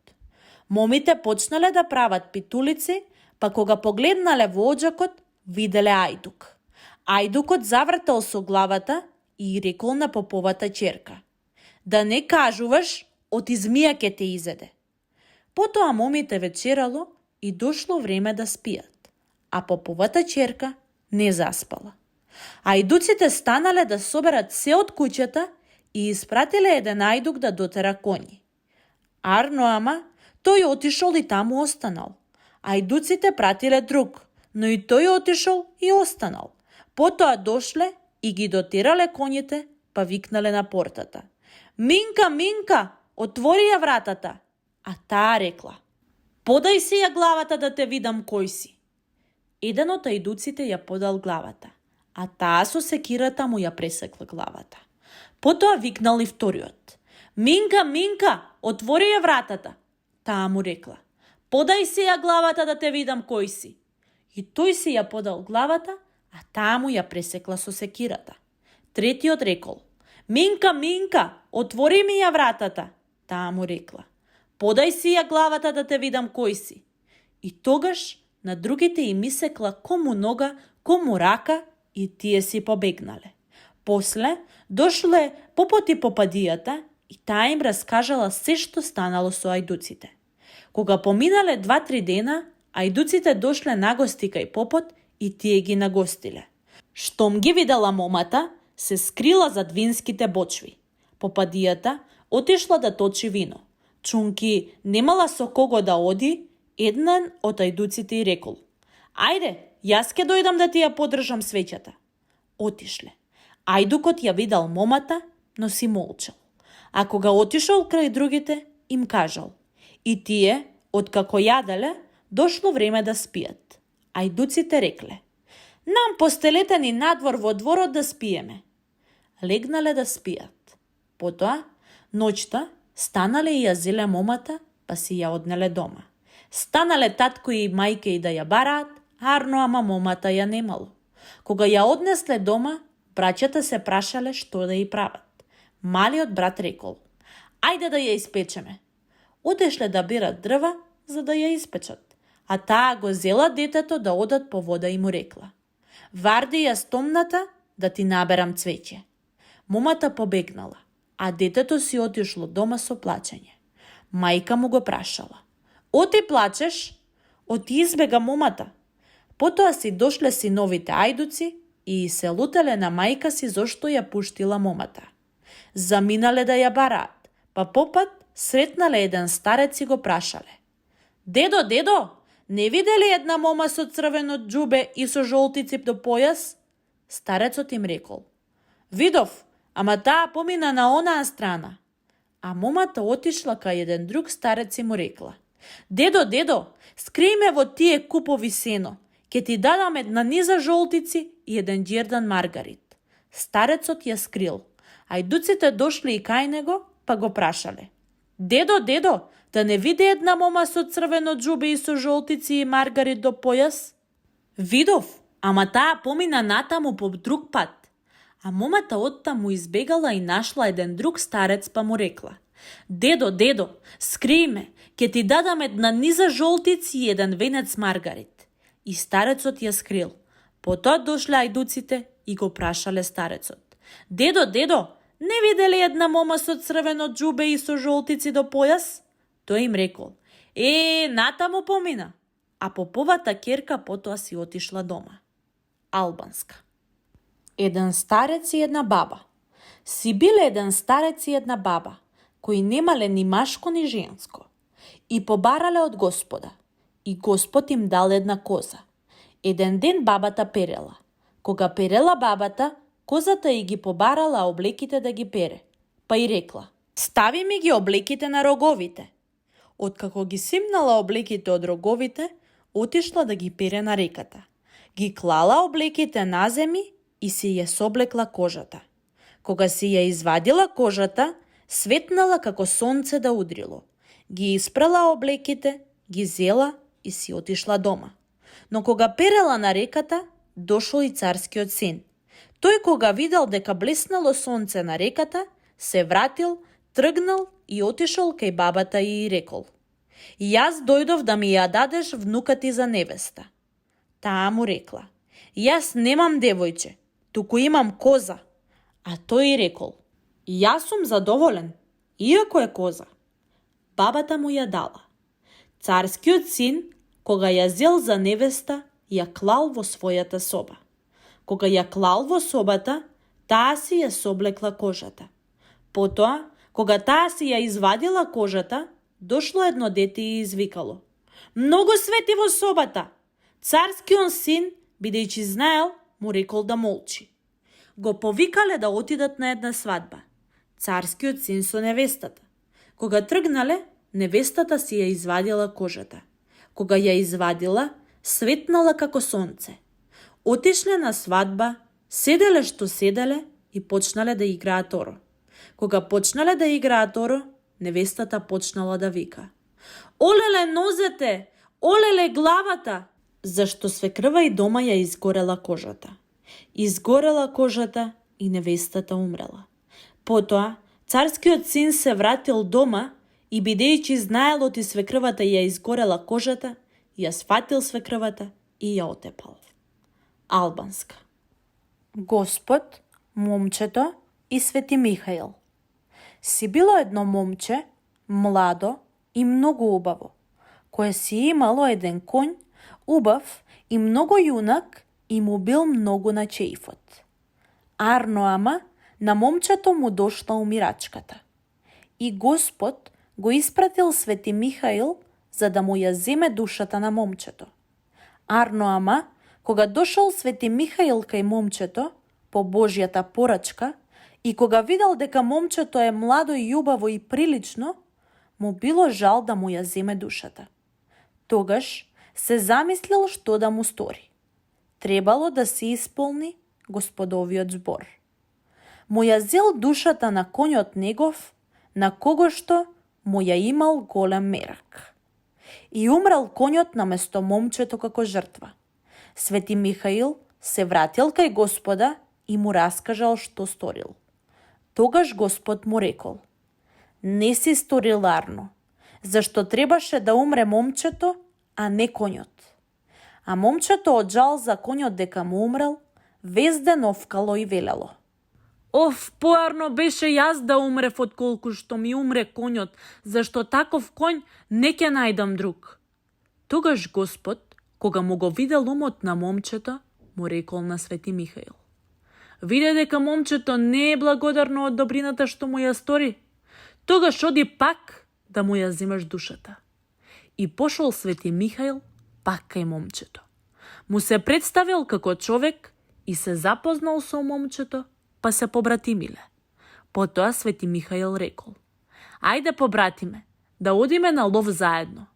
Момите почнале да прават питулици, па кога погледнале во оџакот, виделе ајдук. Ајдукот завртел со главата и рекол на поповата ќерка: "Да не кажуваш, оти змија ке те изеде." Потоа момите вечерало и дошло време да спијат, а поповата ќерка не заспала. Ајдуците станале да соберат се од куќата и испратиле еден ајдук да дотера коњи. Арно ама, тој отишол и таму останал. Ајдуците пратиле друг, но и тој отишол и останал. Потоа дошле и ги дотерале коњите, па викнале на портата: "Минка, Минка, отвори ја вратата." А таа рекла: "Подај си ја главата да те видам кој си." Еден од ајдуците ја подал главата, а таа со секирата му ја пресекла главата. Потоа викнал и вториот: "Минка, Минка, отвори ја вратата." Таа му рекла: "Подај си ја главата да те видам кој си." И тој си ја подал главата, а таа му ја пресекла со секирата. Третиот рекол: Минка, Минка, отвори ми ја вратата. Таа му рекла: Подај си ја главата да те видам кој си. И тогаш на другите им исекла кому нога, кому рака и тие си побегнале. После дошле попоти попадијата и таа им раскажала се што станало со ајдуците. Кога поминале 2-3 дена, ајдуците дошле нагости кај попот и тие ги нагостиле. Штом ги видела момата, се скрила зад винските бочви. Попадијата отишла да точи вино. Чунки немала со кого да оди, еднен од ајдуците и рекол: Ајде, јас ке дојдам да ти ја подржам свеќата. Отишле. Ајдукот ја видал момата, но си молчал. А кога отишол крај другите, им кажал: И тие, откако јаделе, дошло време да спијат. Ајдуците рекле: Нам постелете ни надвор во дворот да спиеме. Легнале да спијат. Потоа, ноќта, станале и ја зеле момата, па си ја однеле дома. Станале татко и мајка и да ја бараат, арно, ама момата ја немало. Кога ја однесле дома, браќата се прашале што да ја прават. Малиот брат рекол: Ајде да ја испечеме. Одешле да берат дрва за да ја испечат, а таа го зела детето да одат по вода и му рекла: Варди ја стомната да ти наберам цвеќе. Момата побегнала, а детето си отишло дома со плачење. Мајка му го прашала: Оти плачеш? Оти избега момата. Потоа си дошле синовите ајдуци и се лутеле на мајка си зошто ја пуштила момата. Заминале да ја бараат, па попат сретнале еден старец и го прашале: Дедо, дедо, не видели една мома со црвено џубе и со жолти цип до појас? Старецот им рекол: Видов, ама таа помина на онаа страна. А момата отишла кај еден друг старец и му рекла: Дедо, дедо, скриј ме во тие купови сено, ке ти дадам една низа жолтици и еден џердан маргарит. Старецот ја скрил. Ајдуците дошли и кај него, па го прашале: Дедо, дедо, да не види една мома со црвено џубе и со жолтици и маргарит до појас? Видов, ама таа помина натаму по друг пат. А момата оттаму избегала и нашла еден друг старец, па му рекла: Дедо, дедо, скриј ме, ке ти дадам една низа жолтици и еден венец маргарит. И старецот ја скрил. Потоа дошле ајдуците и го прашале старецот: Дедо, дедо, не видели една мома со црвено џубе и со жолтици до појас? Тој им рекол: натаму помина. А поповата ќерка потоа си отишла дома. Албанска. Еден старец и една баба. Си биле еден старец и една баба, кои немале ни машко ни женско. И побарале од Господа. И Господ им дал една коза. Еден ден бабата перела. Кога перела бабата, козата и ги побарала облеките да ги пере. Па и рекла: Стави ми ги облеките на роговите. Откако ги симнала облеките од роговите, отишла да ги пере на реката. Ги клала облеките на земи и си ја соблекла кожата. Кога си ја извадила кожата, светнала како сонце да удрило. Ги испрала облеките, ги зела и си отишла дома. Но кога перела на реката, дошол и царскиот син. Тој кога видел дека блеснало сонце на реката, се вратил, тргнал и отишол кај бабата и рекол: Јас дојдов да ми ја дадеш внука ти за невеста. Таа му рекла: Јас немам девојче, туку имам коза. А тој рекол: Јас сум задоволен, иако е коза. Бабата му ја дала. Царскиот син, кога ја зел за невеста, ја клал во својата соба. Кога ја клал во собата, таа си ја соблекла кожата. Потоа, кога таа си ја извадила кожата, дошло едно дете и извикало: Многу свети во собата! Царскиот син, бидејќи знаел, му рекол да молчи. Го повикале да отидат на една свадба. Царскиот син со невестата. Кога тргнале, невестата си ја извадила кожата. Кога ја извадила, светнала како сонце. Отишле на свадба, седеле што седеле и почнале да играат оро. Кога почнале да играат оро, невестата почнала да вика: Олеле нозете, олеле главата! Зашто свекрва и дома ја изгорела кожата. Изгорела кожата и невестата умрела. Потоа, царскиот син се вратил дома и бидејќи знаел оти свекрвата ја изгорела кожата, ја сватил свекрвата и ја отепал. Албанска. Господ, момчето и Свети Михаил. Си било едно момче, младо и многу убаво, кое си имало еден конј, убав и многу јунак и му бил многу на чеифот. Арно ама, на момчето му дошла умирачката. И Господ го испратил Свети Михаил за да му ја земе душата на момчето. Арно ама, кога дошол Свети Михаил кај момчето, по Божјата порачка, и кога видел дека момчето е младо и убаво и прилично, му било жал да му ја земе душата. Тогаш се замислил што да му стори. Требало да се исполни Господовиот збор. Му ја зел душата на конјот негов, на кого што му ја имал голем мерак. И умрел конјот наместо момчето како жртва. Свети Михаил се вратил кај Господа и му раскажал што сторил. Тогаш Господ му рекол: не си сторил арно, зашто требаше да умре момчето, а не конјот. А момчето од жал за конјот дека му умрел, вез ден овкало и велело: Оф, поарно беше јас да умрев отколку што ми умре конјот, зашто таков конј не ќе најдам друг. Тогаш Господ, кога му го видел умот на момчето, му рекол на Свети Михаил: виде дека момчето не е благодарно од добрината што му ја стори, тогаш оди пак да му ја земеш душата. И пошол Свети Михаил пак кај момчето. Му се представил како човек и се запознал со момчето, па се побратимиле. Потоа Свети Михаил рекол: ајде побратиме, да одиме на лов заедно.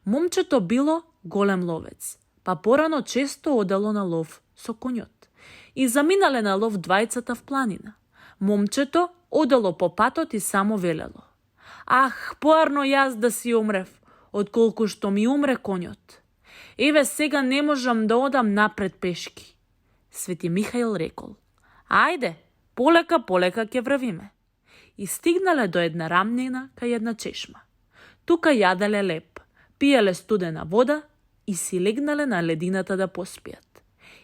Момчето било голем ловец, па порано често одело на лов со конјот. И заминале на лов двајцата в планина. Момчето одело по патот и само велело: ах, поарно јас да си умрев, отколку што ми умре конјот. Еве сега не можам да одам напред пешки. Свети Михаил рекол: ајде, полека ќе врвиме. И стигнале до една рамнина кај една чешма. Тука јаделе леп, пиеле студена вода и си легнале на ледината да поспијат.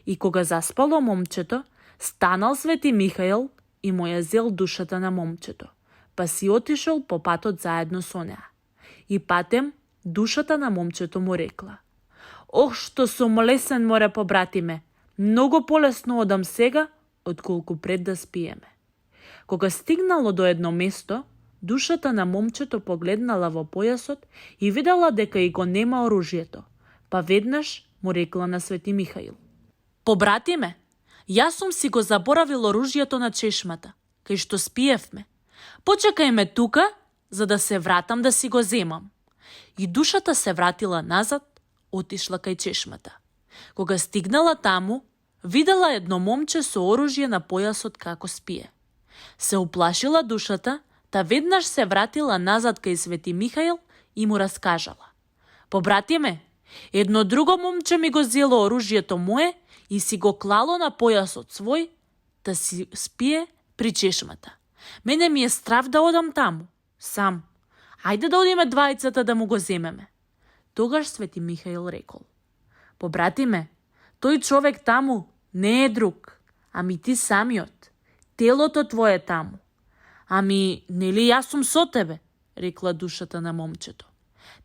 И кога заспало момчето, станал Свети Михаил и му ја зел душата на момчето, па си отишол по патот заедно со неа. И патем душата на момчето му рекла: ох, што сум лесен, море побратиме, многу полесно одам сега, отколку пред да спиеме. Кога стигнало до едно место, душата на момчето погледнала во појасот и видела дека и го нема оружјето, па веднаш му рекла на Свети Михаил: побратиме, јас сум си го заборавил оружјето на чешмата, кај што спиевме. Почекај ме тука, за да се вратам да си го земам. И душата се вратила назад, отишла кај чешмата. Кога стигнала таму, видела едно момче со оружје на појасот како спие. Се уплашила душата, та веднаш се вратила назад кај Свети Михаил и му раскажала: побратиме, едно друго момче ми го зело оружјето мое и си го клало на појасот свој, да си спие при чешмата. Мене ми е страв да одам таму, сам. Ајде да одиме двајцата да му го земеме. Тогаш Свети Михаил рекол: побратиме, тој човек таму не е друг, ами ти самиот. Телото твое таму. Ами, нели јас сум со тебе, рекла душата на момчето.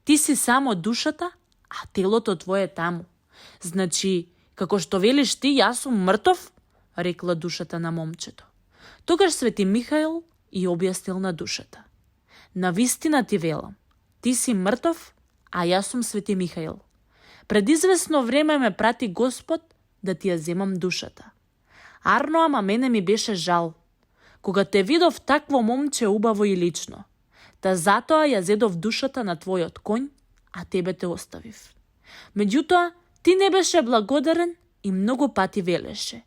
Ти си само душата, а телото твое таму. Значи, како што велиш ти, јас сум мртов, рекла душата на момчето. Тогаш Свети Михаил и објаснил на душата: навистина ти велам, ти си мртов, а јас сум Свети Михаил. Пред извесно време ме прати Господ да ти ја земам душата. Арно, ама мене ми беше жал, кога те видов такво момче убаво и лично, та затоа ја зедов душата на твојот конј, а тебе те оставив. Меѓутоа, ти не беше благодарен и многу пати велеше: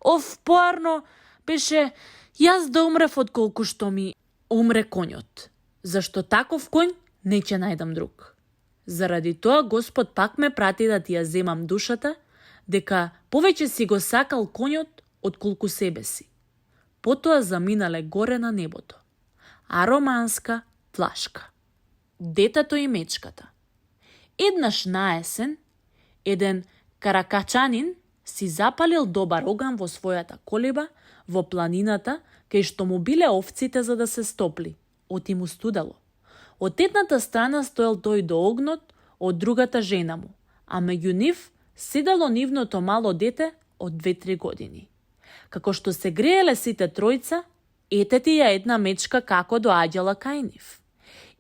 оф, поарно беше јас да умрев отколку што ми умре конјот, зашто таков конј не ќе најдам друг. Заради тоа Господ пак ме прати да ти ја земам душата, дека повеќе си го сакал конјот отколку себе си. Потоа заминале горе на небото. Ароманска плашка. Детето и мечката. Еднаш наесен, еден каракачанин си запалил добар оган во својата колиба во планината, кај што му биле овците за да се стопли. Оти му студало. Од едната страна стоел тој до огнот, од другата жена му, а меѓу нив седало нивното мало дете од 2-3 години. Како што се грееле сите тројца, ете ти ја една мечка како доаѓала кај нив.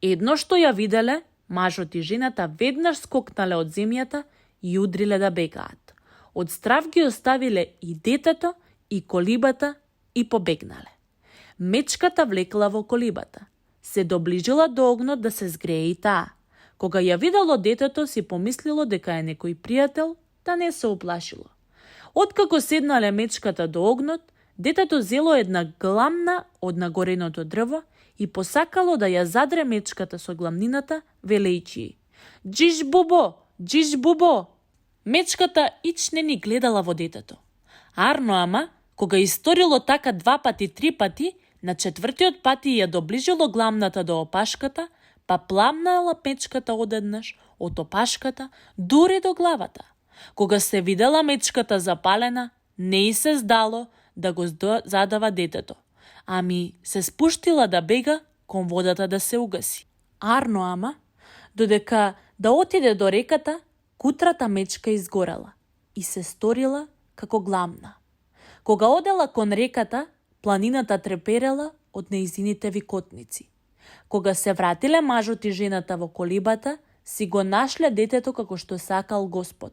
Едно што ја виделе, мажот и жената веднаш скокнале од земјата и удриле да бегаат. Од страв ги оставиле и детето, и колибата, и побегнале. Мечката влекла во колибата. Се доближила до огнот да се згрее и таа. Кога ја видело детето, си помислило дека е некој пријател, да не се уплашило. Откако седнале мечката до огнот, детето зело една гламна од нагореното дрво и посакало да ја задре мечката со гламнината, велејќи: "Джиш бубо, джиш бубо!" Мечката ич не ни гледала во детето. Арно ама, кога историло така 2 пати, 3 пати, на 4-тиот пати ја доближило гламната до опашката, па пламнала мечката одеднаш, од опашката, дури до главата. Кога се видела мечката запалена, не и се здало да го задава детето, ами се спуштила да бега кон водата да се угаси. Арно ама, додека да отиде до реката, кутрата мечка изгорела и се сторила како гламна. Кога одела кон реката, планината треперела од неизините викотници. Кога се вратиле мажот и жената во колибата, си го нашле детето како што сакал Господ.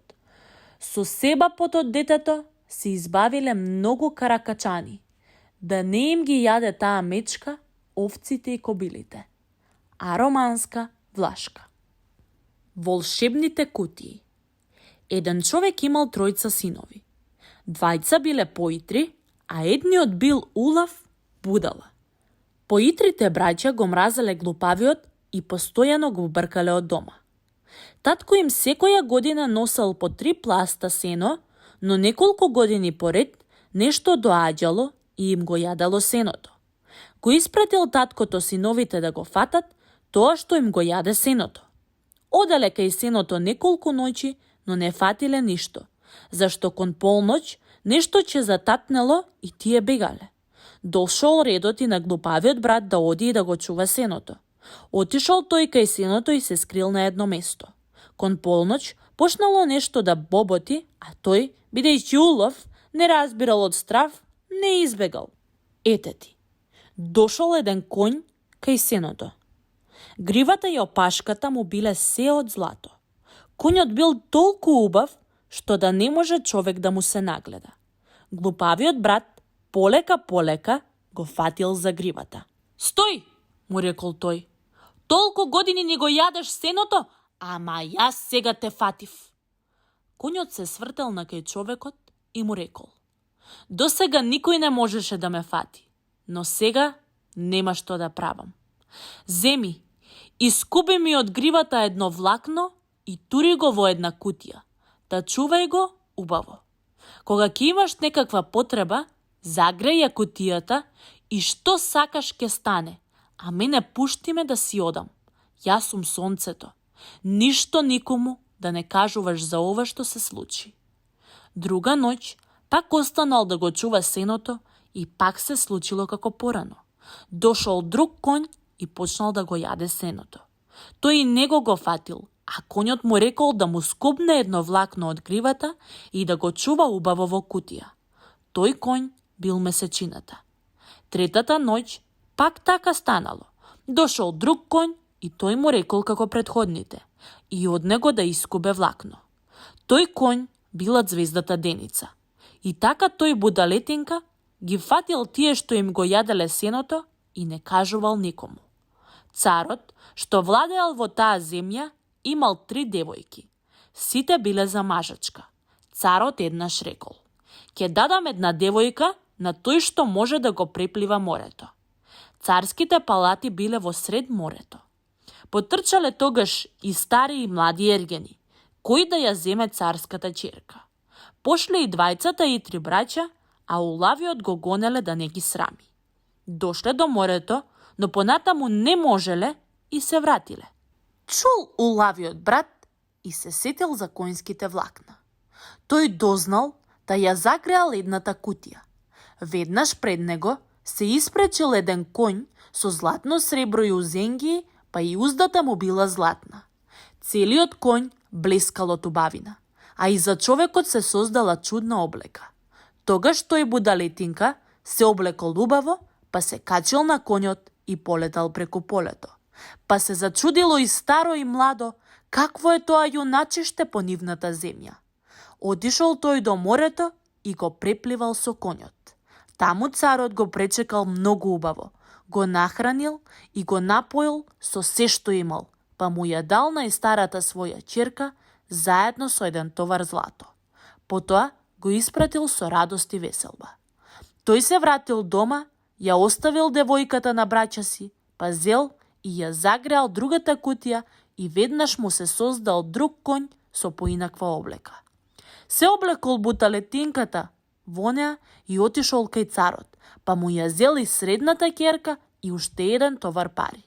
Со себа под детето си избавиле многу каракачани, да не им ги јаде таа мечка, овците и кобилите. Ароманска влашка. Волшебните кутии. Еден човек имал 3 синови. 2 биле поитри, а едниот бил улав, будала. Поитрите браќа го мразеле глупавиот и постојано го бркале од дома. Татко им секоја година носел по 3 пласта сено, но неколку години поред нешто доаѓало и им го јадало сеното. Го испратил таткото синовите да го фатат тоа што им го јаде сеното. Оделе кај сеното неколку ноќи, но не фатиле ништо, зашто кон полноќ нешто ќе зататнело и тие бегале. Дошол редот и на глупавиот брат да оди и да го чува сеното. Отишол тој кај сеното и се скрил на едно место. Кон полноќ почнало нешто да боботи, а тој, бидејќи улов, не разбирал од страв, не избегал. Ете ти. Дошол еден конј кај сеното. Гривата и опашката му биле се од злато. Конјот бил толку убав, што да не може човек да му се нагледа. Глупавиот брат полека го фатил за гривата. "Стој!" му рекол тој. "Толку години ни го јадеш сеното, ама јас сега те фатив." Конјот се свртел на кај човекот и му рекол: "Досега никој не можеше да ме фати, но сега нема што да правам. Земи, искуби ми од гривата едно влакно и тури го во една кутија. Та чувај го убаво. Кога ќе имаш некаква потреба, загреј ја кутијата и што сакаш ќе стане, а мене пушти ме да си одам. Јас сум сонцето. Ништо никому да не кажуваш за ова што се случи." Друга ноќ, пак останал да го чува сеното и пак се случило како порано. Дошол друг конј и почнал да го јаде сеното. Тој и него го фатил, а конјот му рекол да му скубне едно влакно од гривата и да го чува убаво во кутија. Тој конј бил месечината. Третата ноќ пак така станало. Дошол друг конј и тој му рекол како претходните и од него да искубе влакно. Тој конј била звездата Деница. И така тој будалетинка ги фатил тие што им го јаделе сеното и не кажувал никому. Царот, што владеел во таа земја, имал 3 девојки. Сите биле за мажачка. Царот еднаш рекол: "Ќе дадам една девојка на тој што може да го преплива морето." Царските палати биле во сред морето. Потрчале тогаш и стари и млади ергени, кој да ја земе царската черка. Пошле и двајцата и три браќа, а улавиот го гонеле да не ги срами. Дошле до морето, но понатаму не можеле и се вратиле. Чул улавиот брат и се сетил за конските влакна. Тој дознал да ја загреал едната кутија. Веднаш пред него се испречил еден конј со златно сребро и узенги, па и уздата му била златна. Целиот конј блескал од убавина, а и за човекот се создала чудна облека. Тогаш тој будалетинка се облекол убаво, па се качил на конјот и полетал преку полето. Па се зачудило и старо и младо какво е тоа јуначеште по нивната земја. Отишол тој до морето и го препливал со конјот. Таму царот го пречекал многу убаво, го нахранил и го напоил со се што имал, па му ја дал најстарата своја ќерка заедно со еден товар злато. Потоа го испратил со радост и веселба. Тој се вратил дома, ја оставил девојката на браќа си, па зел и ја загреал другата кутија и веднаш му се создал друг конј со поинаква облека. Се облекол буталетинката во неа и отишол кај царот, па му ја зел и средната ќерка и уште еден товар пари.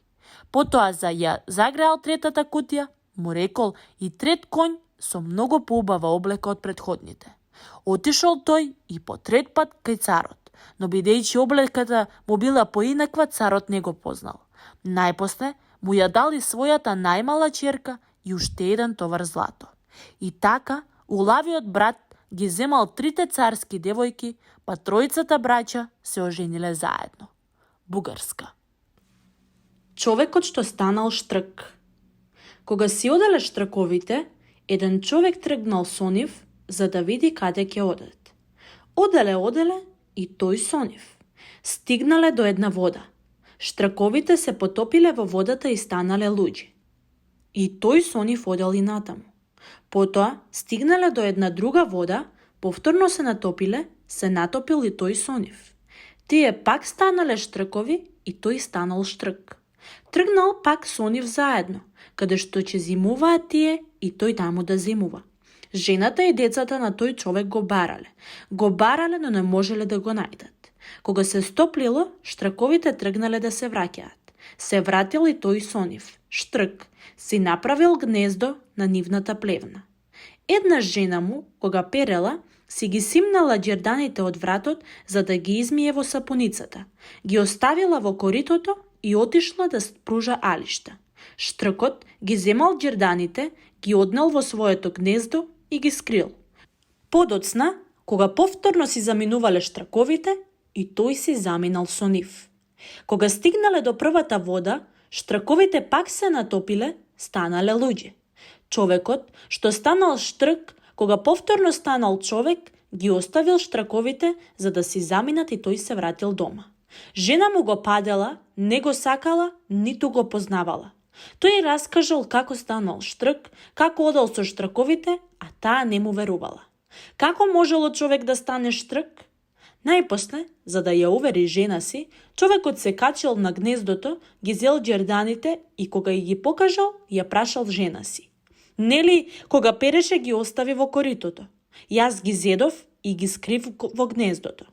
Потоа за ја загреал третата кутија, му рекол и трет конј со многу поубава облека од претходните. Отишол тој и по трет пат кај царот, но бидејќи облеката му била поинаква, царот не го познал. Најпосле му ја дал и својата најмала ќерка и уште еден товар злато. И така улавиот брат ги земал трите царски девојки, па тројцата браќа се ожениле заедно. Бугарска. Човекот што станал штрк. Кога си оделе штрковите, еден човек тргнал со нив за да види каде ќе одат. Оделе и тој со нив. Стигнале до една вода. Штрковите се потопиле во водата и станале луѓе. И тој со нив одел и натаму. Потоа стигнале до една друга вода, повторно се натопиле, се натопил и тој со нив. Тие пак станале штркови и тој станал штрк. Тргнал пак со нив заедно, каде што ќе зимуваат тие и тој таму да зимува. Жената и децата на тој човек го барале, но не можеле да го најдат. Кога се стоплило, штрковите тргнале да се враќаат. Се вратил и тој со нив, штрк, си направил гнездо на нивната плевна. Една жена му, кога перела, си ги симнала џерданите од вратот за да ги измие во сапуницата. Ги оставила во коритото и отишла да спружа алишта. Штркот ги земал џерданите, ги однел во своето гнездо и ги скрил. Подоцна, кога повторно си заминувале штрковите, и тој си заминал со нив. Кога стигнале до првата вода, штрковите пак се натопиле, станале луѓе. Човекот, што станал штрк, кога повторно станал човек, ги оставил штрковите за да си заминат и тој се вратил дома. Жена му го падела, не го сакала, ниту го познавала. Тој раскажал како станал штрк, како одел со штрковите, а таа не му верувала. Како можело човек да стане штрк? Најпосле, за да ја увери жена си, човекот се качил на гнездото, ги зел џерданите и кога ги покажал, ја прашал жена си. Нели, кога переше ги остави во коритото? Јас ги зедов и ги скрив во гнездото.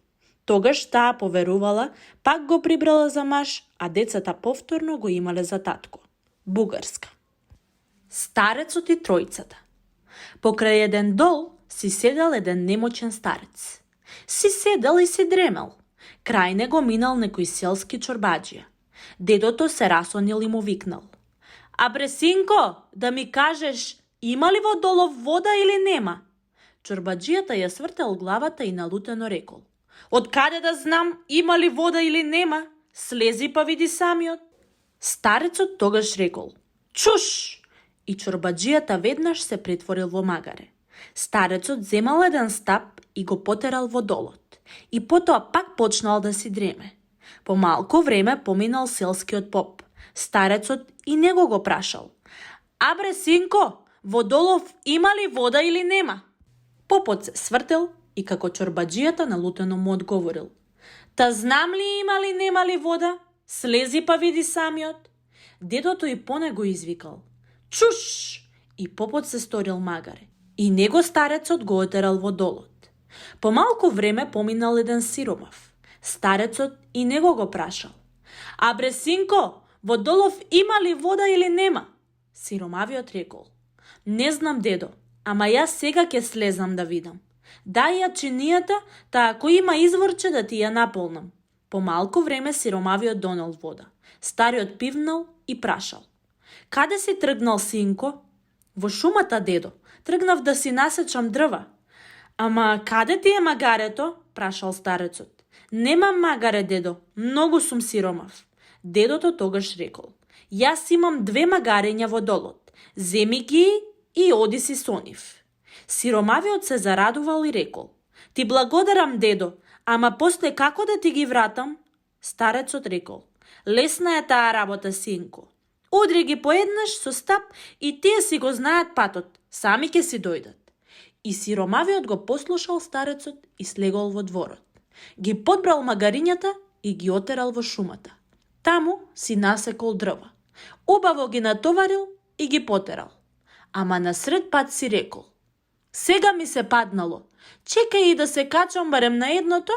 Тогаш таа поверувала, пак го прибрала за маж, а децата повторно го имале за татко. Бугарска. Старецот и тројцата. Покрај еден дол си седел еден немочен старец. Си седел и си дремел. Крај него минал некој селски чорбаџија. Дедото се расонил и му викнал. Абре, синко, да ми кажеш, има ли во долов вода или нема? Чорбаџијата ја свртел главата и налутено рекол. Од каде да знам има ли вода или нема? Слези па види самиот. Старецот тогаш рекол. Чуш! И чорбаџијата веднаш се претворил во магаре. Старецот земал еден стап и го потерал во долот. И потоа пак почнал да си дреме. По малку време поминал селскиот поп. Старецот и него го прашал. Абре, синко, во долов има ли вода или нема? Попот се свртел и како чорбаџијата налутено му одговорил. Та знам ли има ли нема ли вода? Слези па види самиот. Дедото и по него извикал: "Чуш!" И попот се сторил магаре. И него старецот го отерал во долот. По малку време поминал еден сиромав. Старецот и него го прашал: "А бре, синко, во долов има ли вода или нема?" Сиромавиот рекол: "Не знам, дедо, ама јас сега ќе слезам да видам. Дај ја чинијата, та ако има изворче да ти ја наполнам." По малку време сиромавиот донел вода. Стариот пивнал и прашал: "Каде си тргнал, синко?" "Во шумата, дедо. Тргнав да си насечам дрва." "Ама каде ти е магарето?" прашал старецот. "Немам магаре, дедо. Многу сум сиромав." Дедото тогаш рекол: "Јас имам 2 магарења во долот. Земи ги и оди си со нив." Сиромавиот се зарадувал и рекол: "Ти благодарам, дедо, ама после како да ти ги вратам?" Старецот рекол: "Лесна е таа работа, синко. Одри ги поеднаш со стап и тие си го знаат патот, сами ќе си дојдат." И сиромавиот го послушал старецот и слегол во дворот. Ги подбрал магарињата и ги отерал во шумата. Таму си насекол дрва. Убаво ги натоварил и ги потерал. Ама насред пат си рекол: "Сега ми се паднало. Чекај и да се качам барем на едното,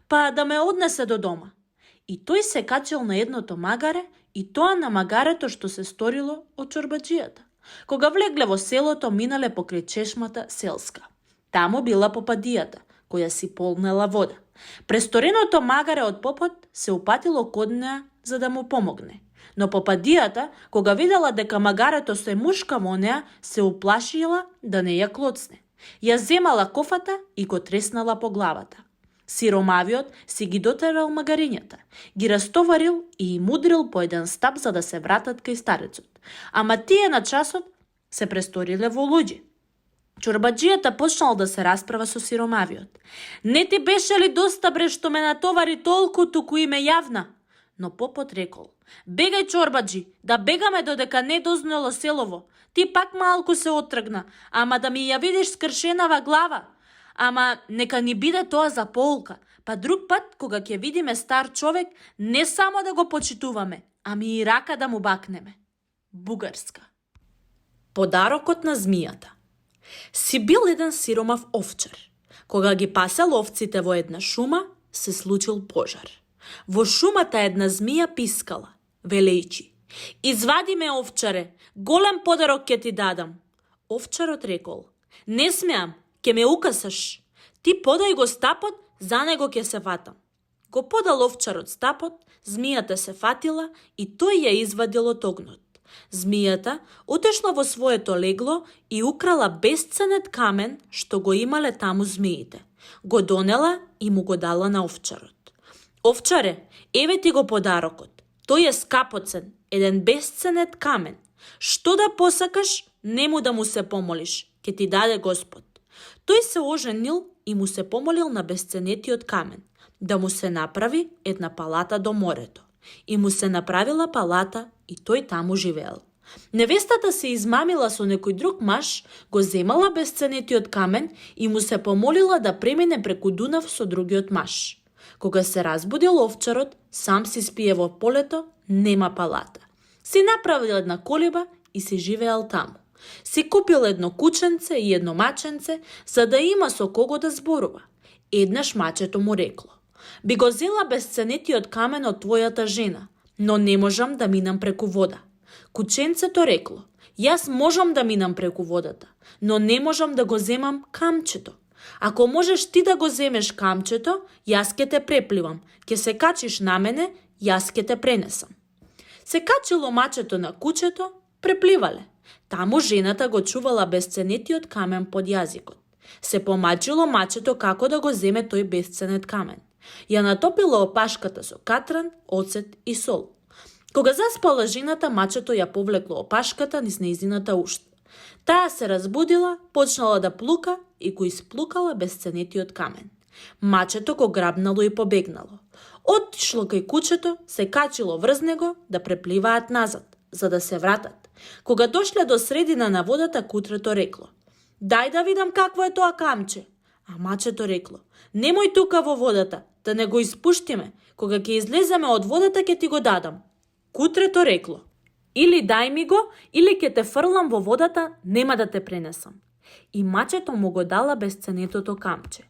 па да ме однесе до дома." И тој се качил на едното магаре, и тоа на магарето што се сторило од чорбаджијата. Кога влегле во селото, минале покрај чешмата селска. Таму била попадијата, која си полнела вода. Престореното магаре од попот се упатило код неа за да му помогне. Но попадијата, кога видела дека магарето се мушка во неа, се уплашила да не ја клоцне. Ја земала кофата и го треснала по главата. Сиромавиот си ги дотерал магарињата, ги растоварил и им удрил по еден стап за да се вратат кај старецот. Ама тие на часот се престориле во луѓе. Чорбаджијата почнал да се расправа со сиромавиот. "Не ти беше ли доста, бре, што ме натовари толку, туку и ме јавна?" Но попот рекол: "Бегај, чорбаджи, да бегаме додека не дознело селово. Ти пак малку се отргна, ама да ми ја видиш скршенава глава. Ама нека ни биде тоа за полка, па друг пат, кога ќе видиме стар човек, не само да го почитуваме, ами и рака да му бакнеме." Бугарска. Подарокот на змијата. Си бил еден сиромав овчар. Кога ги пасел овците во една шума, се случил пожар. Во шумата една змија пискала, велејчи: "Извади ме, овчаре, голем подарок ќе ти дадам." Овчарот рекол: "Не смеам, ќе ме укасаш. Ти подај го стапот, за него ќе се фатам." Го подал овчарот стапот, змијата се фатила и тој ја извадил од огнот. Змијата отешла во своето легло и украла бесценет камен што го имале таму змиите. Го донела и му го дала на овчарот. "Овчаре, еве ти го подарокот. Тој е скапоцен, еден бесценет камен. Што да посакаш, нему да му се помолиш, ќе ти даде Господ." Тој се оженил и му се помолил на бесценетиот камен да му се направи една палата до морето. И му се направила палата и тој таму живеел. Невестата се измамила со некој друг маж, го земала бесценетиот камен и му се помолила да премине преку Дунав со другиот маж. Кога се разбудил овчарот, сам си спие во полето, нема палата. Си направил една колиба и си живеел таму. Си купил едно кученце и едно маченце, за да има со кого да зборува. Еднаш мачето му рекло: "Би го зела бесценетиот камен од твојата жена, но не можам да минам преку вода." Кученцето рекло: "Јас можам да минам преку водата, но не можам да го земам камчето. Ако можеш ти да го земеш камчето, јас ќе те препливам, ќе се качиш на мене, јас ќе те пренесам." Се качило мачето на кучето, препливале. Таму жената го чувала бесценетиот камен под јазикот. Се помачило мачето како да го земе тој бесценет камен. Ја натопило опашката со катран, оцет и сол. Кога заспала жената, мачето ја повлекло опашката низ нејзината ушта. Таа се разбудила, почнала да плука и го исплукала бесценетиот камен. Мачето го грабнало и побегнало. Отишло кај кучето, се качило врз него да препливаат назад, за да се вратат. Кога дошле до средина на водата, кутрето рекло: "Дај да видам какво е тоа камче." А мачето рекло: "Немој тука во водата, да не го испуштиме. Кога ќе излеземе од водата, ќе ти го дадам." Кутрето рекло: Или дај ми го, или ќе те фрлам во водата, нема да те пренесам. И мачето му го дала безценетото камче.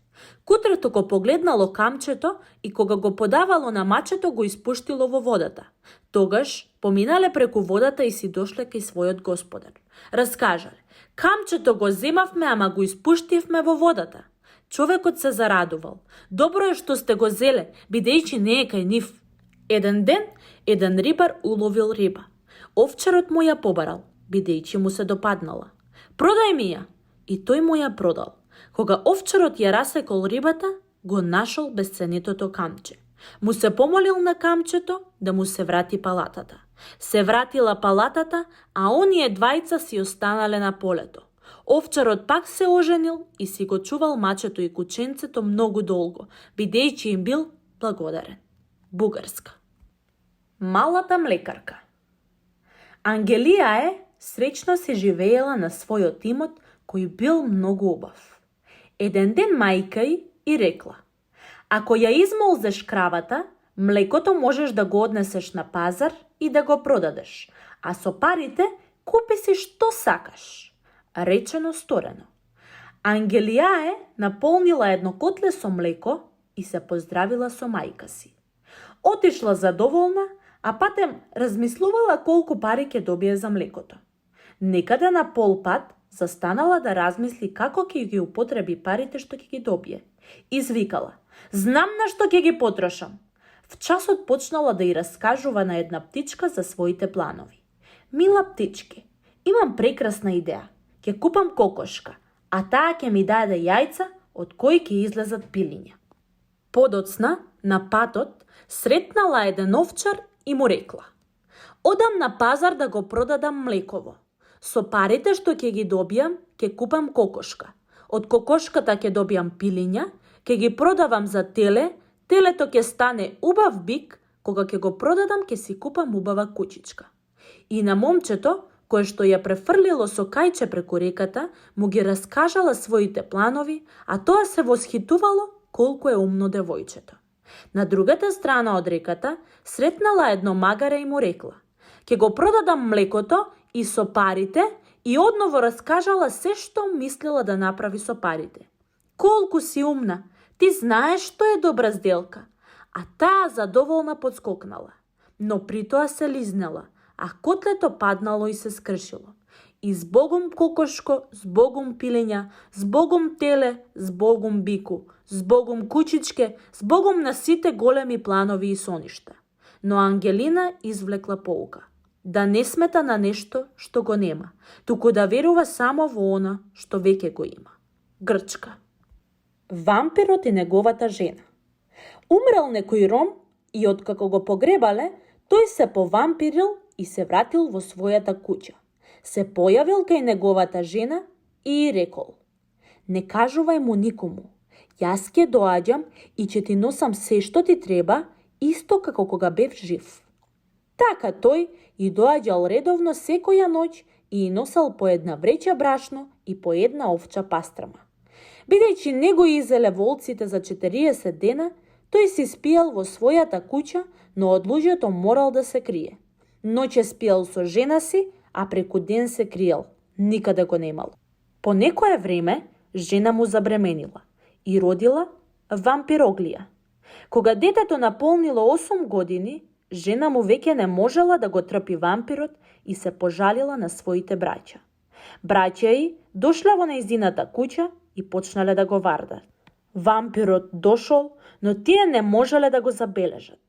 Кутрето го погледнало камчето и кога го подавало на мачето го испуштило во водата. Тогаш поминале преку водата и си дошле кај својот господар. Раскажале: камчето го земавме, ама го испуштивме во водата. Човекот се зарадувал. Добро е што сте го зеле, бидејќи не е кај нив. Еден ден, еден рибар уловил риба. Овчарот му ја побарал, бидејќи му се допаднала. Продај ми ја! И тој му ја продал. Кога овчарот ја расекол рибата, го нашол безценетото камче. Му се помолил на камчето да му се врати палатата. Се вратила палатата, а оние двајца си останале на полето. Овчарот пак се оженил и си го чувал мачето и кученцето многу долго, бидејќи им бил благодарен. Бугарска. Малата млекарка. Ангелија среќно се живеела на својот имот кој бил многу убав. Еден ден мајка и рекла: ако ја измолзеш кравата, млекото можеш да го однесеш на пазар и да го продадеш, а со парите купи си што сакаш. Речено сторено. Ангелија наполнила едно котле со млеко и се поздравила со мајка си. Отишла задоволна, а патем размислувала колку пари ќе добие за млекото. Некаде на пол пат застанала да размисли како ќе ги употреби парите што ќе ги добие. Извикала: знам на што ќе ги потрошам. В часот почнала да ја раскажува на една птичка за своите планови. Мила птички, имам прекрасна идеја. Ќе купам кокошка, а таа ќе ми даде јајца од кои ќе излезат пилиња. Подоцна, на патот, сретнала еден овчар и му рекла: одам на пазар да го продадам млеково. Со парите што ќе ги добијам, ќе купам кокошка. Од кокошката ќе добијам пилиња, ќе ги продавам за теле, телето ќе стане убав бик, кога ќе го продадам ќе си купам убава кучичка. И на момчето, кое што ја префрлило со кајче преку реката, му ги раскажала своите планови, а тоа се восхитувало колку е умно девојчето. На другата страна од реката сретнала едно магаре и му рекла: ќе го продадам млекото и со парите, и одново раскажала се што мислела да направи со парите. Колку си умна, ти знаеш што е добра сделка. А таа задоволна подскокнала, но при тоа се лизнела, а котлето паднало и се скршило. И збогом кокошко, збогом пилења, збогом теле, збогом бику, збогом кучичке, збогом на сите големи планови и соништа. Но Ангелина извлекла поука: да не смета на нешто што го нема, туку да верува само во она што веќе го има. Грчка. Вампирот и неговата жена. Умрел некој ром и откако го погребале, тој се повампирил и се вратил во својата куќа. Се појавил кај неговата жена и рекол: не кажувај му никому, јас ќе доаѓам и ќе ти носам се што ти треба, исто како кога бев жив. Така тој и доаѓал редовно секоја ноќ и носел по една вреќа брашно и по една овча пастрама. Бидејќи не го изеле волците за 40 дена, тој си спијал во својата куќа, но од луѓето морал да се крие. Ноќе спијал со жена си, а преку ден се криел. Никаде го немал. По некое време, жена му забременила и родила вампироглија. Кога детето наполнило 8 години, жена му веќе не можела да го трпи вампирот и се пожалила на своите браќа. Браќа ѝ дошле во нејзината куќа и почнале да го вардат. Вампирот дошол, но тие не можеле да го забележат.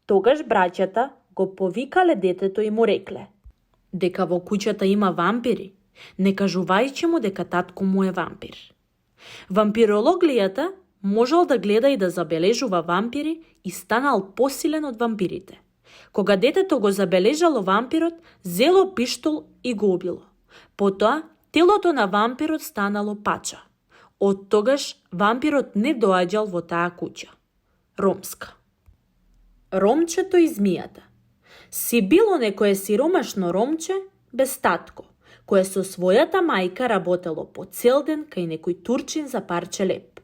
Тогаш браќата го повикале детето и му рекле дека во куќата има вампири, не кажувајќи му дека татко му е вампир. Вампирологијата можел да гледа и да забележува вампири и станал посилен од вампирите. Кога детето го забележало вампирот, зело пиштол и го убило. Потоа, телото на вампирот станало пача. Од тогаш вампирот не доаѓал во таа куќа. Ромска. Ромчето и змијата. Си било некое сиромашно ромче без татко, кое со својата мајка работело по цел ден кај некој турчин за парче леп.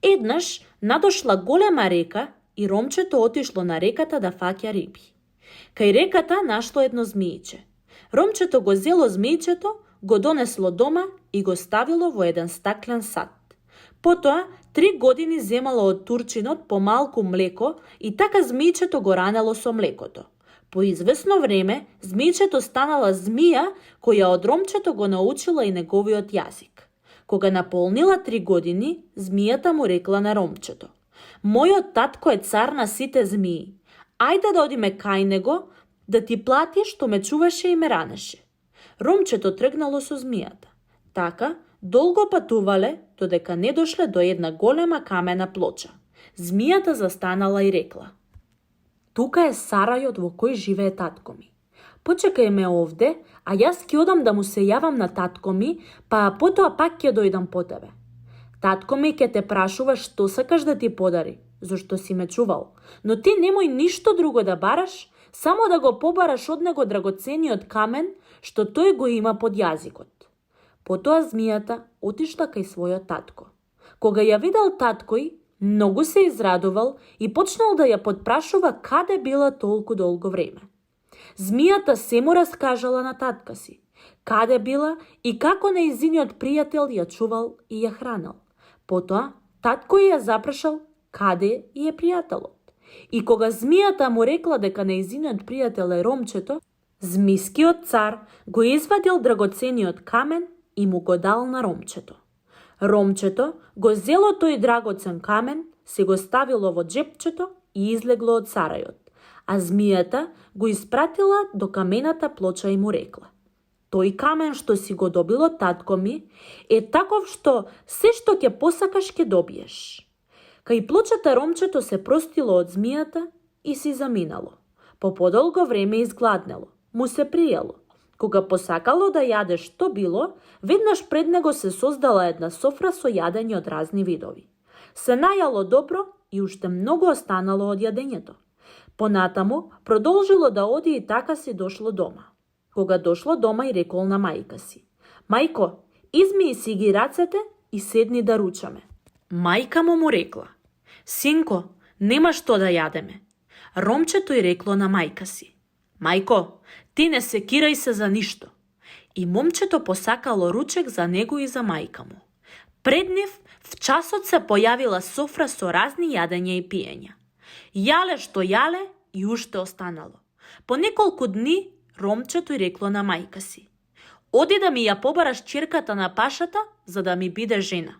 Еднаш надошла голема река и ромчето отишло на реката да фаќа риби. Кај реката нашло едно змијче. Ромчето го зело змејчето, го донесло дома и го ставило во еден стаклен сад. Потоа, 3 години земало од турчинот по малку млеко и така змејчето го ранело со млекото. По извесно време, змејчето станала змија која од Ромчето го научила и неговиот јазик. Кога наполнила 3 години, змијата му рекла на Ромчето: "Мојот татко е цар на сите змии. Ајде да одиме кај него, да ти плати што ме чуваше и ме ранеше." Ромчето тргнало со змијата. Така, долго патувале, додека не дошле до една голема камена плоча. Змијата застанала и рекла: "Тука е сарајот во кој живее татко ми. Почекај ме овде, а јас ќе одам да му се јавам на татко ми, па потоа пак ќе дојдам по тебе. Татко ми ќе те прашува што сакаш да ти подари, зашто си ме чувал, но ти немој ништо друго да бараш, само да го побараш од него драгоцениот камен што тој го има под јазикот." Потоа змијата отишла кај својот татко. Кога ја видел таткој, многу се израдувал и почнал да ја подпрашува каде била толку долго време. Змијата се му раскажала на татка си, каде била и како нејзиниот пријател ја чувал и ја хранел. Потоа, таткој ја запрашал каде е пријателот. И кога змијата му рекла дека нејзиниот пријател е Ромчето, змискиот цар го извадил драгоцениот камен и му го дал на Ромчето. Ромчето го зело тој драгоцен камен, се го ставило во джепчето и излегло од сарајот, а змијата го испратила до камената плоча и му рекла: "Тој камен што си го добило татко ми е таков што се што ќе посакаш ќе добиеш." Кај плочата Ромчето се простило од змијата и си заминало. По подолго време изгладнело, му се приело. Кога посакало да јаде што било, веднаш пред него се создала една софра со јадење од разни видови. Се најало добро и уште многу останало од јадењето. Понатаму продолжило да оди и така си дошло дома. Кога дошло дома и рекол на мајка си: "Мајко, измии си ги рацете и седни да ручаме." Мајка му рекла: "Синко, нема што да јадеме." Ромчето и рекло на мајка си: "Мајко, ти не секирај се за ништо." И момчето посакало ручек за него и за мајка му. Пред нив в часот се појавила софра со разни јадења и пиења. Јале што јале и уште останало. По неколку дни Ромчето и рекло на мајка си: "Оди да ми ја побараш ќерката на пашата, за да ми биде жена."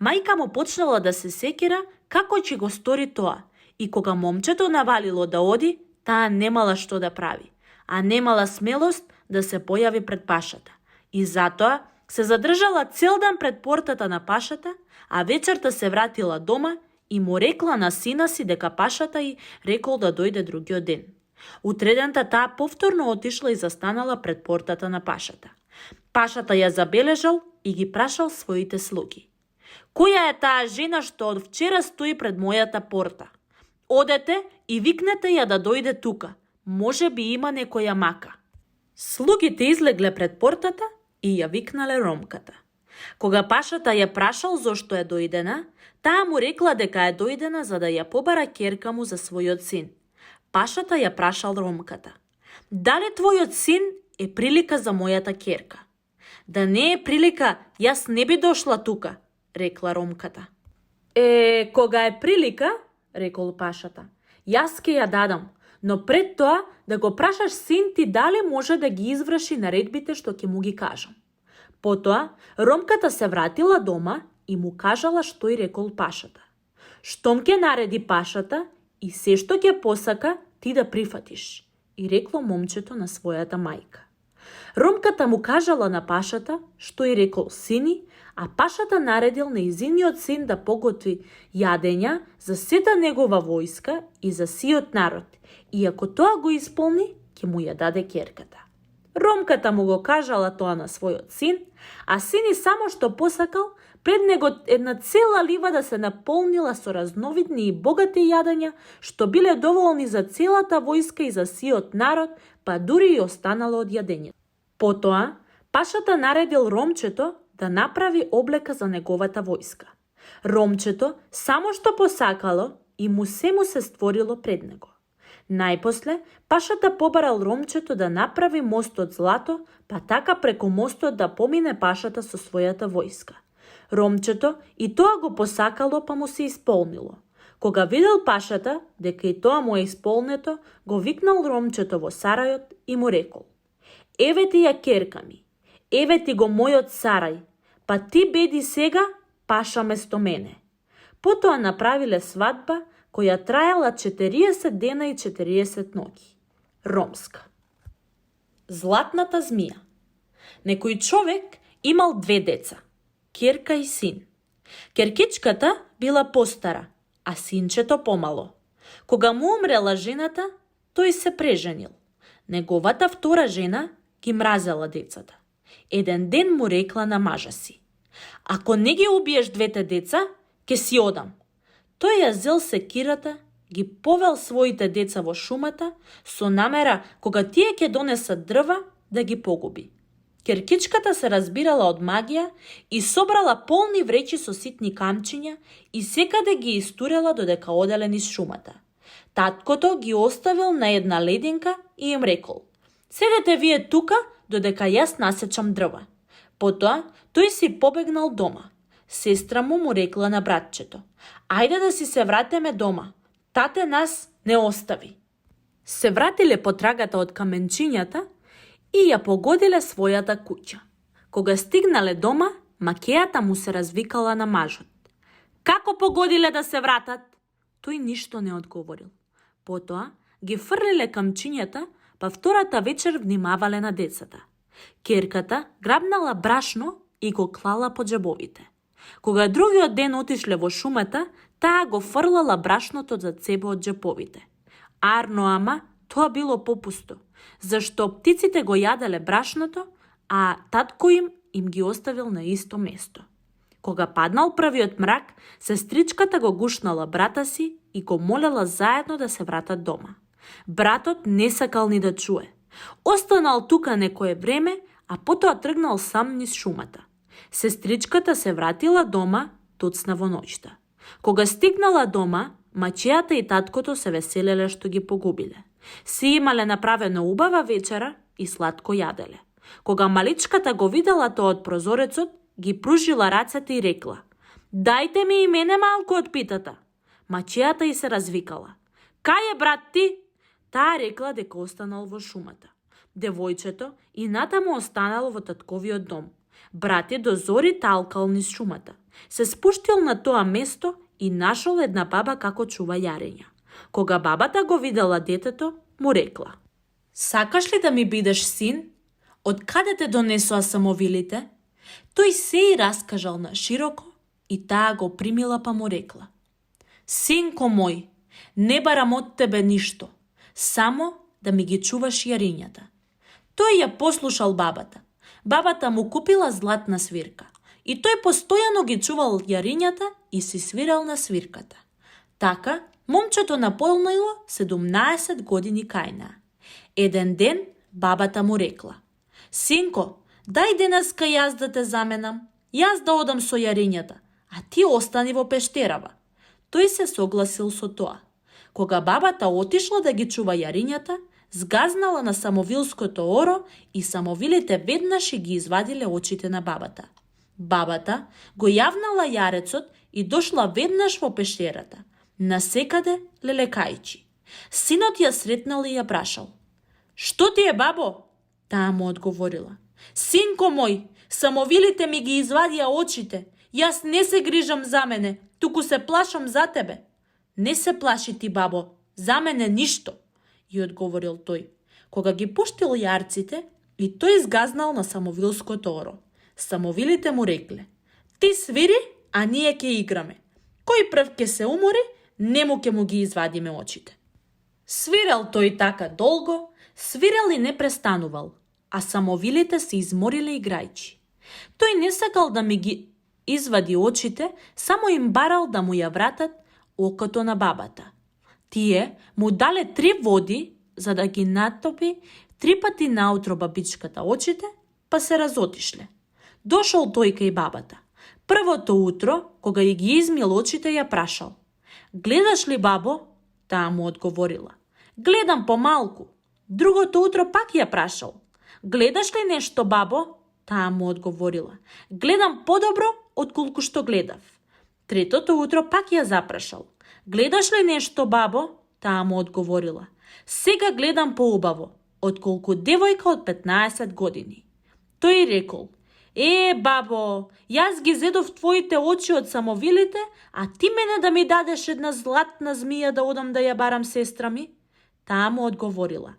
Мајка му почнала да се секира како ќе го стори тоа и кога момчето навалило да оди, таа немала што да прави, а немала смелост да се појави пред пашата. И затоа се задржала цел ден пред портата на пашата, а вечерта се вратила дома и му рекла на сина си дека пашата й рекол да дојде другиот ден. Утредента таа повторно отишла и застанала пред портата на пашата. Пашата ја забележал и ги прашал своите слуги: "Која е таа жена што од вчера стои пред мојата порта? Одете и викнете ја да дојде тука, може би има некоја мака." Слугите излегле пред портата и ја викнале Ромката. Кога пашата ја прашал зошто е дојдена, таа му рекла дека е дојдена за да ја побара ќерка му за својот син. Пашата ја прашал Ромката: "Дали твојот син е прилика за мојата ќерка?" "Да не е прилика, јас не би дошла тука," рекла Ромката. Кога е прилика," рекол пашата, "јас ќе ја дадам, но пред тоа да го прашаш син ти дали може да ги изврши наредбите што ќе му ги кажам." Потоа, Ромката се вратила дома и му кажала што и рекол пашата. "Штом ќе нареди пашата и се што ќе посака, ти да прифатиш," и рекло момчето на својата мајка. Ромката му кажала на пашата што и рекол сини, а пашата наредил нејзиниот син да поготви јадења за сета негова војска и за сиот народ, и ако тоа го исполни, ќе му ја даде ќерката. Ромката му го кажала тоа на својот син, а сини само што посакал, пред него една цела ливада да се наполнила со разновидни и богати јадења, што биле доволни за целата војска и за сиот народ, па дури и останало од јадењето. Потоа, пашата наредил Ромчето да направи облека за неговата војска. Ромчето само што посакало и му се створило пред него. Најпосле, пашата побарал ромчето да направи мост од злато, па така преку мостот да помине пашата со својата војска. Ромчето и тоа го посакало, па му се исполнило. Кога видел пашата дека и тоа му е исполнето, го викнал ромчето во сарајот и му рекол: еве ти ја керка ми, еве ти го мојот сарај, па ти беди сега паша место мене. Потоа направиле свадба која трајала 40 дена и 40 ноќи. Ромска. Златната змија. Некој човек имал 2 деца, керка и син. Керкичката била постара, а синчето помало. Кога му умрела жената, тој се преженил. Неговата втора жена ги мразела децата. Еден ден му рекла на мажа си: ако не ги убиеш 2 деца, ќе си одам. Тој ја зел секирата, ги повел своите деца во шумата, со намера кога тие ќе донесат дрва да ги погуби. Керкичката се разбирала од магија и собрала полни вречи со ситни камчиња и секаде ги истурела додека оделе низ шумата. Таткото ги оставил на една лединка и им рекол: седете вие тука додека јас насечам дрва. Потоа тој си побегнал дома. Сестра му рекла на братчето: ајде да си се вратиме дома, тате нас не остави. Се вратиле по трагата од каменчињата и ја погодиле својата куќа. Кога стигнале дома, макејата му се развикала на мажот: како погодиле да се вратат? Тој ништо не одговорил. Потоа ги фрлиле камчињата, па втората вечер внимавале на децата. Керката грабнала брашно и го клала по џебовите. Кога другиот ден отишле во шумата, таа го фрлала брашното зад себе од џеповите. Арно ама, тоа било попусто, зашто птиците го јаделе брашното, а татко им ги оставил на исто место. Кога паднал првиот мрак, сестричката го гушнала брата си и го молела заедно да се вратат дома. Братот не сакал ни да чуе. Останал тука некое време, а потоа тргнал сам низ шумата. Сестричката се вратила дома тоцна во ноќта. Кога стигнала дома, мачејата и таткото се веселеле што ги погубиле. Си имале направено убава вечера и сладко јаделе. Кога маличката го видела тоа од прозорецот, ги пружила рацете и рекла: дајте ми и мене малку од питата. Мачејата и се развикала: кај е брат ти? Таа рекла дека останал во шумата. Девојчето и натаму останало во татковиот дом. Брат до зори талкал низ шумата. Се спуштил на тоа место и нашол една баба како чува јарења. Кога бабата го видела детето, му рекла: сакаш ли да ми бидеш син? Од каде те донесоа самовилите? Тој се и раскажал на широко и таа го примила, па му рекла: синко мој, не барам од тебе ништо, само да ми ги чуваш јарењата. Тој ја послушал бабата. Бабата му купила златна свирка и тој постојано ги чувал јарењата и си свирал на свирката. Така, момчето наполнило 17 години кајна. Еден ден бабата му рекла: синко, дај денеска јас да те заменам, јас да одам со јарењата, а ти остани во пештерава. Тој се согласил со тоа. Кога бабата отишла да ги чува јарењата, згазнала на самовилското оро и самовилите веднаш ги извадиле очите на бабата. Бабата го јавнала јарецот и дошла веднаш во пештерата, насекаде лелекајчи. Синот ја сретнал и ја прашал: што ти е, бабо? Таа му одговорила: синко мој, самовилите ми ги извадија очите, јас не се грижам за мене, туку се плашам за тебе. Не се плаши ти, бабо, за мене ништо, ја одговорил тој. Кога ги пуштил јарците, и тој згазнал на самовилското оро. Самовилите му рекле: ти свири, а ние ќе играме. Кој прв ќе се умори, нему ќе му ги извадиме очите. Свирел тој така долго, свирел и не престанувал, а самовилите се измориле играјчи. Тој не сакал да ми ги извади очите, само им барал да му ја вратат окото на бабата. Тие му дале 3 води за да ги натопи 3 пати наутро бабичката очите, па се разотишле. Дошол тој кај бабата. Првото утро, кога ги измил очите, ја прашал: гледаш ли, бабо? Таа му одговорила: Гледам помалку. Другото утро пак ја прашал. Гледаш ли нешто, бабо? Таа му одговорила. Гледам подобро отколку што гледав. Третото утро пак ја запрашал. Гледаш ли нешто, бабо? Таа му одговорила. Сега гледам поубаво, отколку девојка од 15 години. Тој рекол. Бабо, јас ги зедов твоите очи од самовилите, а ти мене да ми дадеш една златна змија да одам да ја барам сестра ми? Таа му одговорила.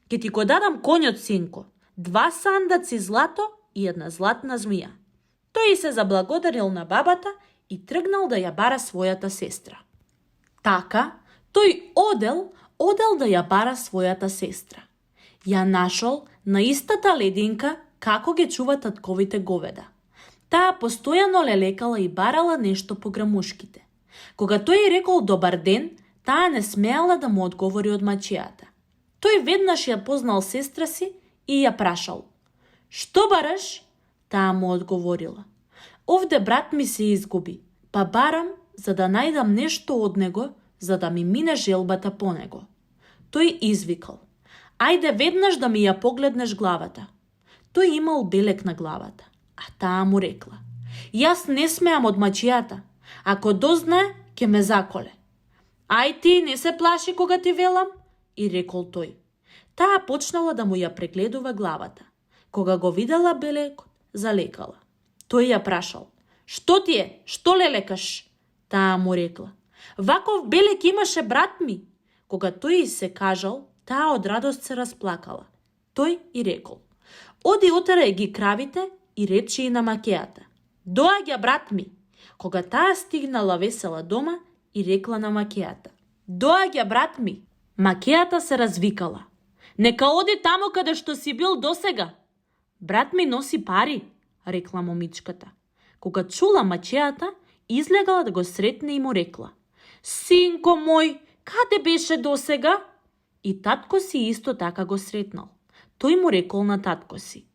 Ке ти го дадам конјот, синко, 2 сандаци злато и една златна змија. Тој се заблагодарил на бабата и тргнал да ја бара својата сестра. Така, тој одел да ја бара својата сестра. Ја нашол на истата лединка како ги чува татковите говеда. Таа постојано лелекала и барала нешто по грамушките. Кога тој рекол добар ден, таа не смеала да му одговори од мачијата. Тој веднаш ја познал сестра си и ја прашал. Што бараш? Таа му одговорила. Овде брат ми се изгуби, па барам за да најдам нешто од него, за да ми мине желбата по него. Тој извикал. Ајде веднаш да ми ја погледнеш главата. Тој имал белек на главата, а таа му рекла. Јас не смеам од мачијата. Ако дознае, ќе ме заколе. Ај ти не се плаши кога ти велам, и рекол тој. Таа почнала да му ја прегледува главата. Кога го видела белекот, залекала. Тој ја прашал. Што ти е? Што лелекаш? Таа му рекла. Ваков белек имаше брат ми. Кога тој се кажал, таа од радост се расплакала. Тој и рекол. Оди отарај ги кравите и речи и на макејата. Доаѓа брат ми. Кога таа стигнала весела дома и рекла на макејата. Доаѓа брат ми. Макејата се развикала. Нека оди таму каде што си бил досега. Брат ми носи пари, рекла момичката. Кога чула мачејата, излегала да го сретне и му рекла. Синко мој, каде беше досега? И татко си исто така го сретнал. Тој му рекол на татко си.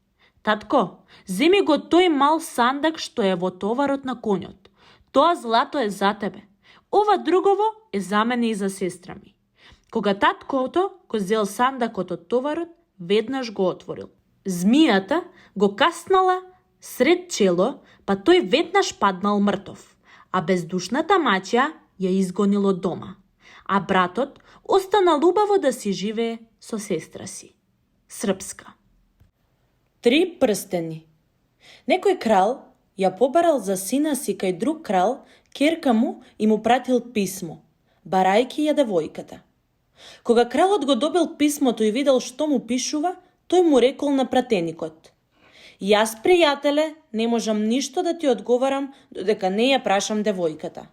Татко, земи го тој мал сандак што е во товарот на конјот. Тоа злато е за тебе. Ова другово е за мене и за сестра ми. Кога таткото го зел сандакот од товарот, веднаш го отворил. Змијата го каснала сред чело, па тој веднаш паднал мртов, а бездушната мачја ја изгонил од дома. А братот останал убаво да си живее со сестра си. Српска. 3 прстени. Некој крал ја побарал за сина си кај друг крал, ќерка му и му пратил писмо, барајки ја девојката. Кога кралот го добил писмото и видел што му пишува, тој му рекол на пратеникот. Јас, пријателе, не можам ништо да ти одговарам додека не ја прашам девојката.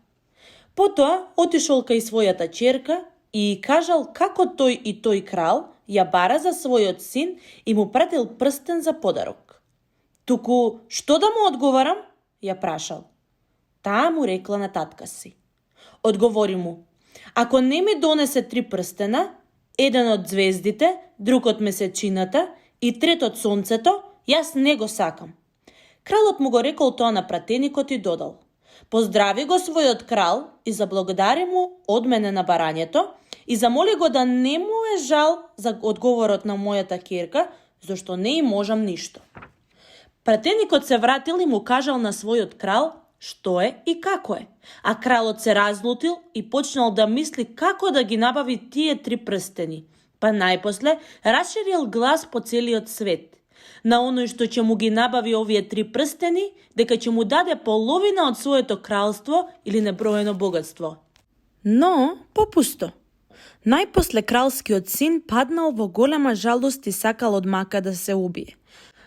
Потоа отишол кај својата ќерка и кажал како тој и тој крал ја бара за својот син и му пратил прстен за подарок. Туку, што да му одговарам? Ја прашал. Таа му рекла на татка си. Одговори му, ако не ми донесе 3 прстена, еден од звездите, друг од месечината и третот сонцето, јас не го сакам. Кралот му го рекол тоа на пратеникот и додал. Поздрави го својот крал и заблагодари му од мене на барањето и замоли го да не му е жал за одговорот на мојата ќерка, зашто не им можам ништо. Пратеникот се вратил и му кажал на својот крал што е и како е, а кралот се разлутил и почнал да мисли како да ги набави тие 3 прстени, па најпосле расширил глас по целиот свет. На оној што ќе му ги набави овие 3 прстени, дека ќе му даде половина од своето кралство или неброено богатство. Но, попусто. Најпосле кралскиот син паднал во голема жалост и сакал од мака да се убие.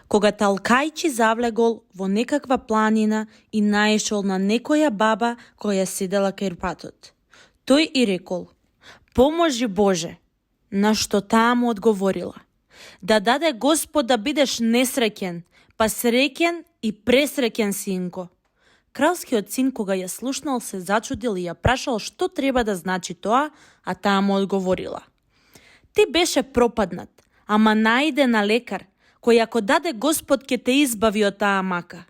Кога талкајчи завлегол во некаква планина и наешол на некоја баба која седела кај патот. Тој и рекол, поможи Боже, на што таа му одговорила. Да даде Господ да бидеш несреќен, па среќен и пресреќен, синко. Кралскиот син кога ја слушнал се зачудил и ја прашал што треба да значи тоа, а таа му одговорила. Ти беше пропаднат, ама најде на лекар, кој ако даде Господ ќе те избави од таа мака.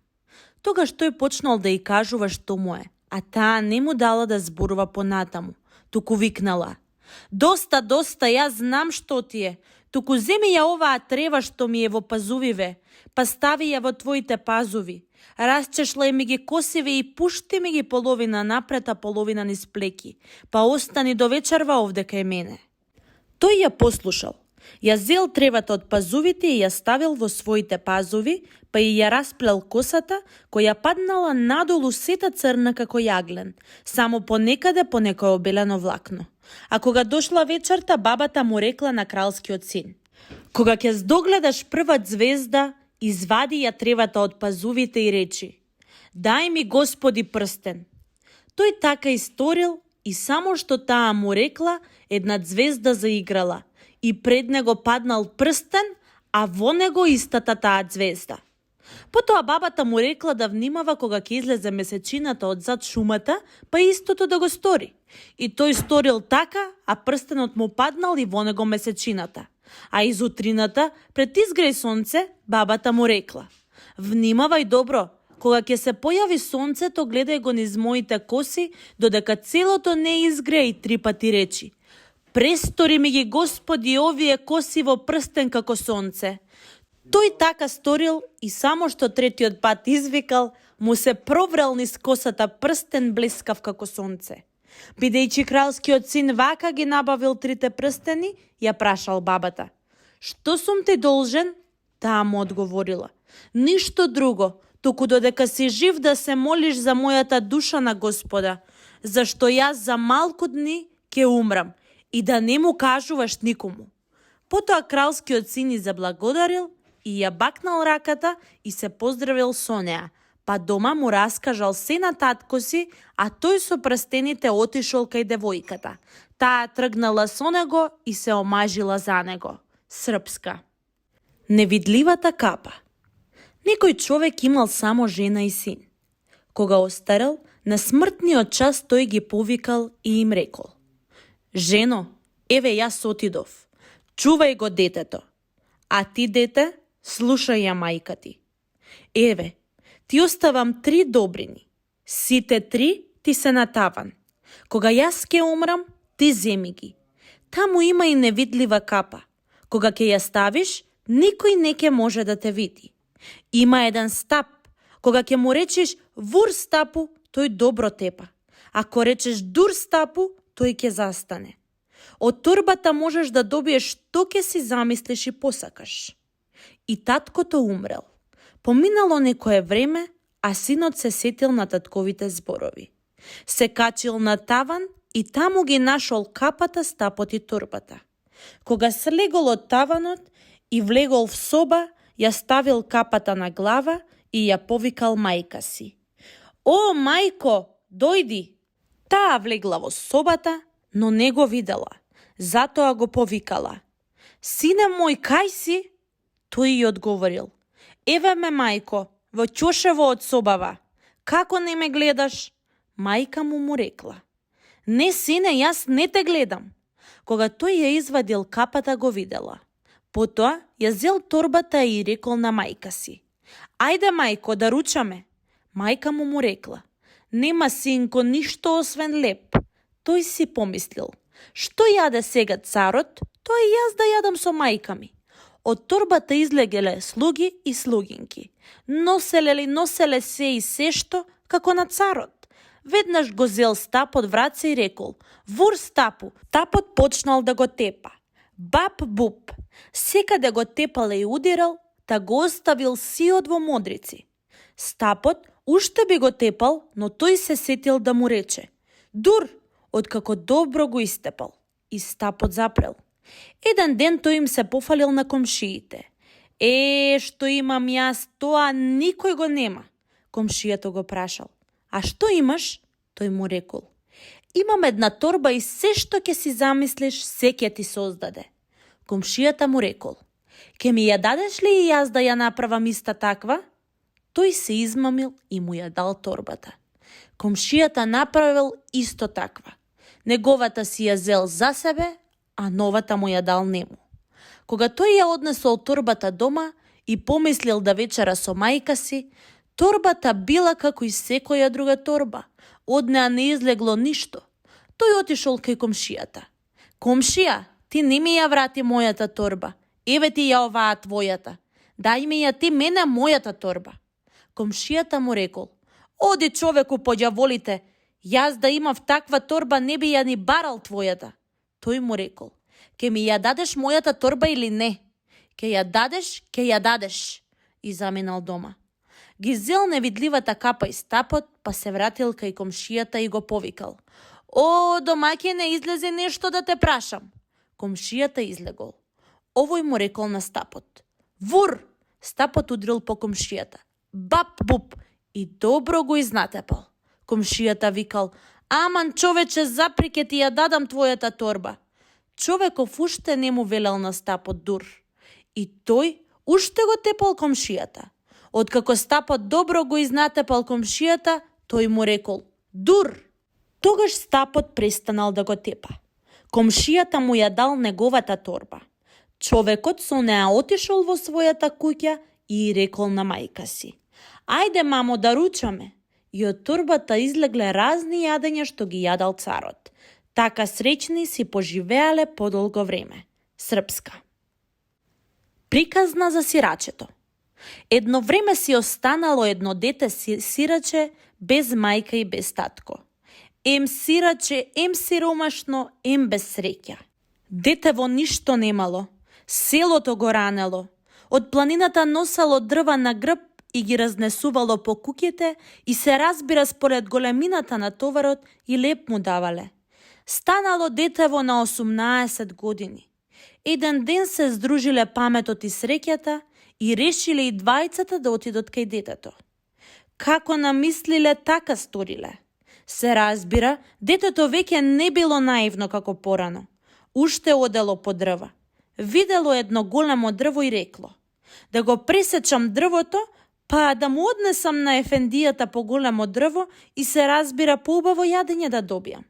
Тогаш тој почнал да ја кажува што му е, а таа не му дала да зборува понатаму, туку викнала. Доста, јас знам што ти е. Туку земи ја оваа трева што ми е во пазувиве, па стави ја во твоите пазуви. Расчешлај ми ги косиве и пушти ми ги половина напред, а половина низ плеки, па остани до вечерва овде кај мене. Тој ја послушал. Ја зел тревата од пазувите и ја ставил во своите пазуви, па и ја расплел косата, која паднала надолу сета црна како јаглен, само понекаде по некој обелено влакно. А кога дошла вечерта, бабата му рекла на кралскиот син: кога ќе здогледаш прва звезда, извади ја тревата од пазувите и речи: дај ми Господи прстен. Тој така и сторил и само што таа му рекла, една звезда заиграла и пред него паднал прстен, а во него истата таа звезда. Потоа бабата му рекла да внимава кога ќе излезе месечината од зад шумата, па истото да го стори. И тој сторил така, а прстенот му паднал и во него месечината. А изутрината, пред изгреј сонце, бабата му рекла: внимавај добро, кога ќе се појави сонцето, гледај го низ моите коси, додека целото не изгре, и 3 пати речи: престори ми ги Господи овие коси во прстен како сонце. Тој така сторил и само што 3-тиот пат извикал, му се проврел низ косата прстен блескав како сонце. Бидејќи кралскиот син вака ги набавил 3 прстени, ја прашал бабата: што сум ти должен? Таа му одговорила: ништо друго, туку додека си жив да се молиш за мојата душа на Господа, зашто јас за малку дни ќе умрам, и да не му кажуваш никому. Потоа кралскиот син и заблагодарил и ја бакнал раката и се поздравил со неа, па дома му раскажал се на татко си, а тој со прстените отишол кај девојката. Таа тргнала со него и се омажила за него. Српска. Невидливата капа. Некој човек имал само жена и син. Кога остарел, на смртниот час тој ги повикал и им рекол: жено, еве јас отидов, чувај го детето, а ти, дете, слушај ја мајка ти. Еве, ти оставам 3 добрини, сите 3 ти се на таван. Кога јас ке умрам, ти земи ги. Таму има и невидлива капа. Кога ќе ја ставиш, никој не ке може да те види. Има еден стап. Кога ќе му речеш вур стапу, тој добро тепа. Ако речеш дур стапу, тој ќе застане. Од торбата можеш да добиеш што ќе си замислиш и посакаш. И таткото умрел. Поминало некое време, а синот се сетил на татковите зборови. Се качил на таван и таму ги нашол капата, стапот и торбата. Кога слегол од таванот и влегол в соба, ја ставил капата на глава и ја повикал мајка си: о, мајко, дојди! Таа влегла во собата, но не го видела. Затоа го повикала: сине мој, кај си? Тој ја одговорил: еве ме, мајко, во ќошево од собава. Како не ме гледаш? Мајка му рекла: не, сине, јас не те гледам. Кога тој ја извадил капата, го видела. Потоа ја зел торбата и рекол на мајка си: ајде, мајко, да ручаме. Мајка му рекла: нема, синко, ништо освен леп. Тој си помислил: што јаде сега царот, тоа и јас да јадам со мајка ми. Од торбата излегеле слуги и слугинки. Носеле се и се што, како на царот. Веднаш го зел стапот в раце и рекол: вур стапу. Тапот почнал да го тепа. Бап буп. Секаде го тепал и удирал, та го оставил сиот во модрици. Стапот уште би го тепал, но тој се сетил да му рече: дур, откако добро го истепал. И стапот запрел. Еден ден тој им се пофалил на комшиите. Што имам јас, тоа никој го нема. Комшијата го прашал: а што имаш? Тој му рекол: имам една торба и се што ќе си замислиш, се ќе ти создаде. Комшијата му рекол: ке ми ја дадеш ли и јас да ја направам иста таква? Тој се измамил и му ја дал торбата. Комшијата направил исто таква. Неговата си ја зел за себе, а новата му ја дал нему. Кога тој ја однесол торбата дома и помислил да вечера со мајка си, торбата била како и секоја друга торба. Од неа не излегло ништо. Тој отишол кај комшијата. Комшија, ти не ми ја врати мојата торба. Еве ти ја оваа твојата. Дај ми ја ти мене мојата торба. Комшијата му рекол: Оди човеку по ѓаволите, јас да имав таква торба не би ја ни барал твојата. Тој му рекол: Ке ми ја дадеш мојата торба или не? Ке ја дадеш, ке ја дадеш. И заминал дома. Ги зел невидливата капа и стапот, па се вратил кај комшијата и го повикал: О, домаќине, излезе нешто да те прашам. Комшијата излегол. Овој му рекол на стапот: Вур! Стапот удрил по комшијата. Бап-буп! И добро го изнатепал. Комшијата викал: Аман, човече, запри, ке ти ја дадам твојата торба. Човеков уште не му велел на стапот дур. И тој уште го тепал комшијата. Откако стапот добро го изнатепал комшијата, тој му рекол: Дур! Тогаш стапот престанал да го тепа. Комшијата му ја дал неговата торба. Човекот со неа отишол во својата куќа и рекол на мајка си: Ајде, мамо, да ручаме. И од торбата излегле разни јадења што ги јадал царот. Така среќни си поживеале подолго време. Српска. Приказна за сирачето. Едно време си останало едно дете сираче без мајка и без татко. Ем сираче, ем сиромашно, ем без среќа. Детево ништо немало. Селото го ранело. Од планината носало дрва на грб и ги разнесувало по куќите и се разбира според големината на товарот и леп му давале. Станало детево на 18 години. Еден ден се здружиле паметот и среќата и решиле и двајцата да отидат кај детето. Како намислиле, така сториле. Се разбира, детето веќе не било наивно како порано. Уште одело по дрва. Видело едно големо дрво и рекло: Да го пресечам дрвото, па да му однесам на ефендијата по големо дрво и се разбира поубаво јадење да добијам.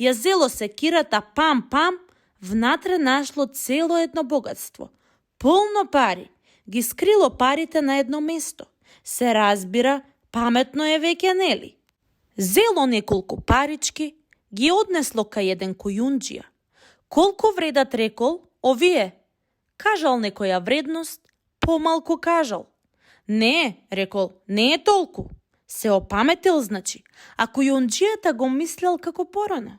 Ја зело секирата, пам-пам, внатре нашло цело едно богатство. Полно пари. Ги скрило парите на едно место. Се разбира, паметно е веќе, нели? Зело неколку парички, ги однесло кај еден кујунџија. Колку вредат, рекол, овие? Кажал некоја вредност, помалку кажал. Не, рекол, не е толку. Се опаметил, значи, а кујунџијата го мислел како порано.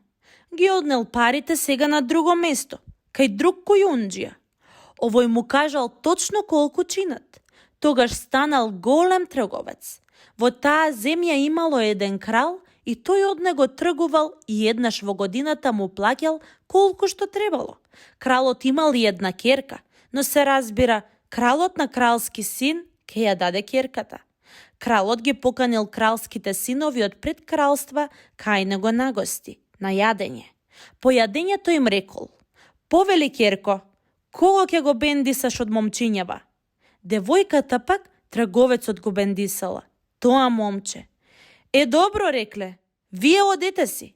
Ги однел парите сега на друго место, кај друг кујунџија. Овој му кажал точно колку чинат. Тогаш станал голем трговец. Во таа земја имало еден крал и тој од него тргувал и еднаш во годината му плаќал колку што требало. Кралот имал и една ќерка, но се разбира, кралот на кралски син ке ја даде ќерката. Кралот ги поканил кралските синови од пред кралства кај него на гости, на јадење. По јадењето им рекол: Повели, ќерко, кого ќе го бендисаш од момчињава? Девојката пак трговецот го бендисала. Тоа момче. Е, добро, рекле, вие одете си.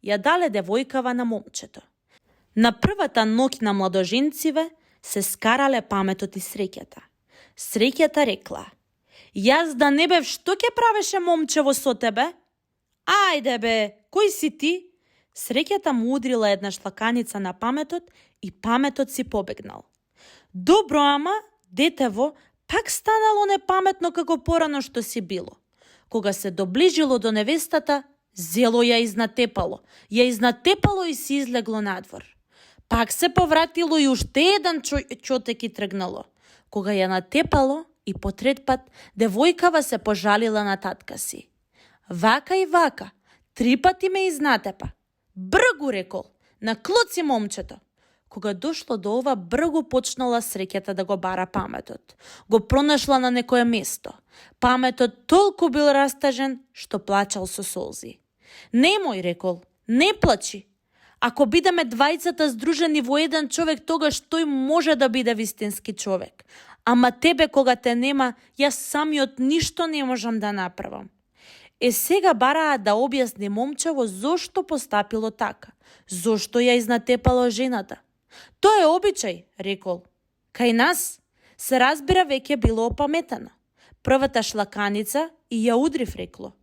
Ја дале девојкава на момчето. На првата ноќ на младоженциве се скарале паметот и среќата. Среќата рекла: Јас да не бев, што ќе правеше момчево со тебе? Ајде бе, кој си ти? Среќата му удрила една шлаканица на паметот и паметот си побегнал. Добро, ама, детево пак станало непаметно како порано што си било. Кога се доближило до невестата, зело ја изнатепало и си излегло надвор. Пак се повратило и уште еден чотек и тргнало. Кога ја натепало и по трет пат, девојкава се пожалила на татка си. Вака и вака, 3 пати ме изнатепа. Бргу, рекол, на клуци момчето. Кога дошло до ова, бргу почнала среќата да го бара паметот. Го пронашла на некое место. Паметот толку бил растажен, што плачал со солзи. Немој, рекол, не плачи. Ако бидеме двајцата здружени во еден човек, тогаш тој може да биде вистински човек. Ама тебе кога те нема, јас самиот ништо не можам да направам. Сега бараа да објасни момчево зошто постапило така, зошто ја изнатепало жената. Тоа е обичај, рекол. Кај нас, се разбира, веќе било опаметено. Првата шлаканица и ја удрив, рекло.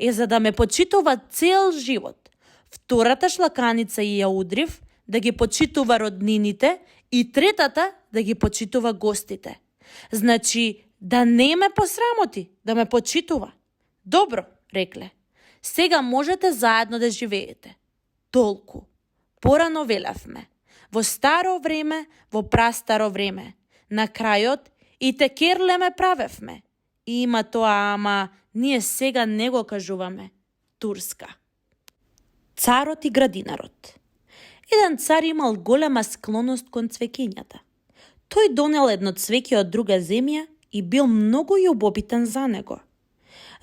За да ме почитува цел живот. Втората шлаканица и ја удрив, да ги почитува роднините и третата да ги почитува гостите. Значи, да не ме посрамоти, да ме почитува. Добро, рекле. Сега можете заедно да живеете. Толку. Порано велевме. Во старо време, во прастаро време. На крајот и те керлеме правевме. Има тоа, ама ние сега не го кажуваме. Турска. Царот и градинарот. Еден цар имал голема склоност кон цвеќињата. Тој донел едно цвеќе од друга земја и бил многу љубопитен за него.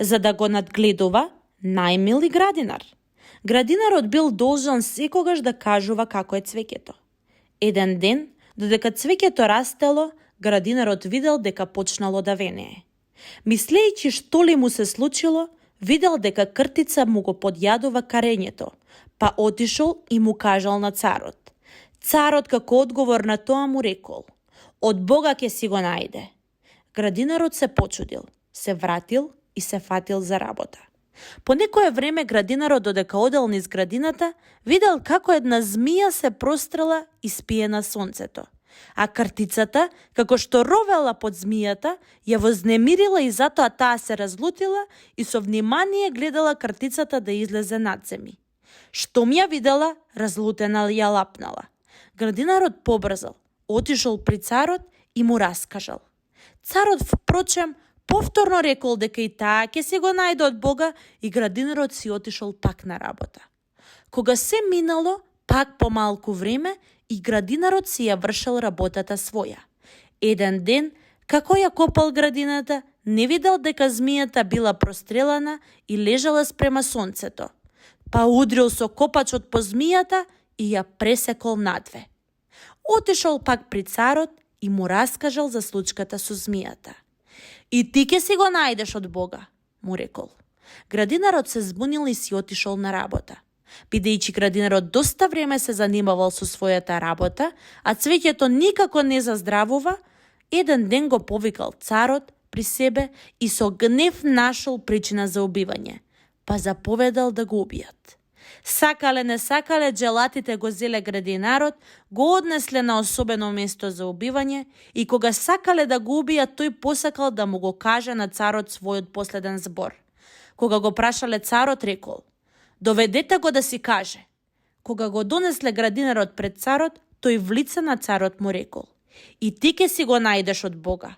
За да го надгледува, најмил и градинар. Градинарот бил должен секогаш да кажува како е цвеќето. Еден ден, додека цвеќето растело, градинарот видел дека почнало да венее. Мислејќи што ли му се случило, видел дека кртица му го подјадува карењето, па отишол и му кажал на царот. Царот како одговор на тоа му рекол: од Бога ќе си го најде. Градинарот се почудил, се вратил и се фатил за работа. По некое време градинарот, додека одел низ градината, видел како една змија се прострела и спие на сонцето. А кртицата, како што ровела под змијата, ја вознемирила и затоа таа се разлутила и со внимание гледала кртицата да излезе надземи. Штом ја видела, разлутена ја лапнала. Градинарот побрзал, отишол при царот и му раскажал. Царот, впрочем, повторно рекол дека и таа ќе се го најде од Бога и градинарот си отишол пак на работа. Кога се минало, пак по малку време, и градинарот си ја вршел работата своја. Еден ден, како ја копал градината, не видел дека змијата била прострелана и лежала спрема сонцето. Па удрил со копачот по змијата и ја пресекол надве. Отишол пак при царот и му раскажал за случката со змијата. И ти ке си го најдеш од Бога, му рекол. Градинарот се збунил и си отишол на работа. Бидејќи градинарот доста време се занимавал со својата работа, а цвеќето никако не заздравува, еден ден го повикал царот при себе и со гнев нашол причина за убивање, па заповедал да го убијат. Сакале не сакале, джелатите го зеле градинарот, го однесле на особено место за убивање и кога сакале да го убијат, тој посакал да му го каже на царот својот последен збор. Кога го прашале царот, рекол: доведете го да си каже. Кога го донесле градинарот пред царот, тој в лице на царот му рекол: и ти ке си го најдеш од Бога.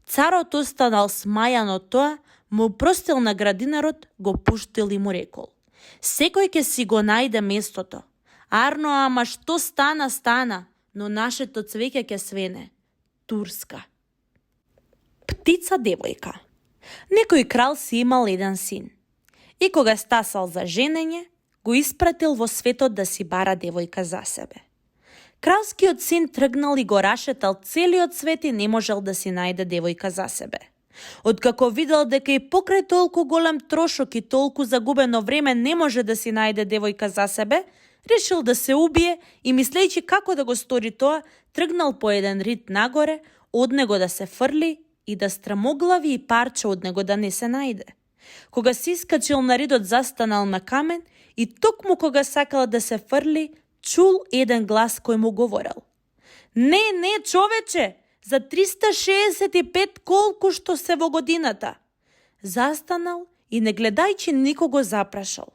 Царот останал смајан од тоа, му простил на градинарот, го пуштил и му рекол: секој ке си го најде местото. Арно, ама што стана, стана, но нашето цвеќе ке свене. Турска. Птица девојка. Некој крал си имал еден син. И кога стасал за женење, го испратил во светот да си бара девојка за себе. Кралскиот син тргнал и го рашетал целиот свет и не можел да си најде девојка за себе. Откако видел дека и покрај толку голем трошок и толку загубено време не може да си најде девојка за себе, решил да се убие и мислејќи како да го стори тоа, тргнал по еден рид нагоре, од него да се фрли и да страмоглави и парче од него да не се најде. Кога си искачил на ридот, застанал на камен и токму кога сакал да се фрли, чул еден глас кој му говорел: не, човече, за 365 колку што се во годината. Застанал и не гледајќи никого запрашал: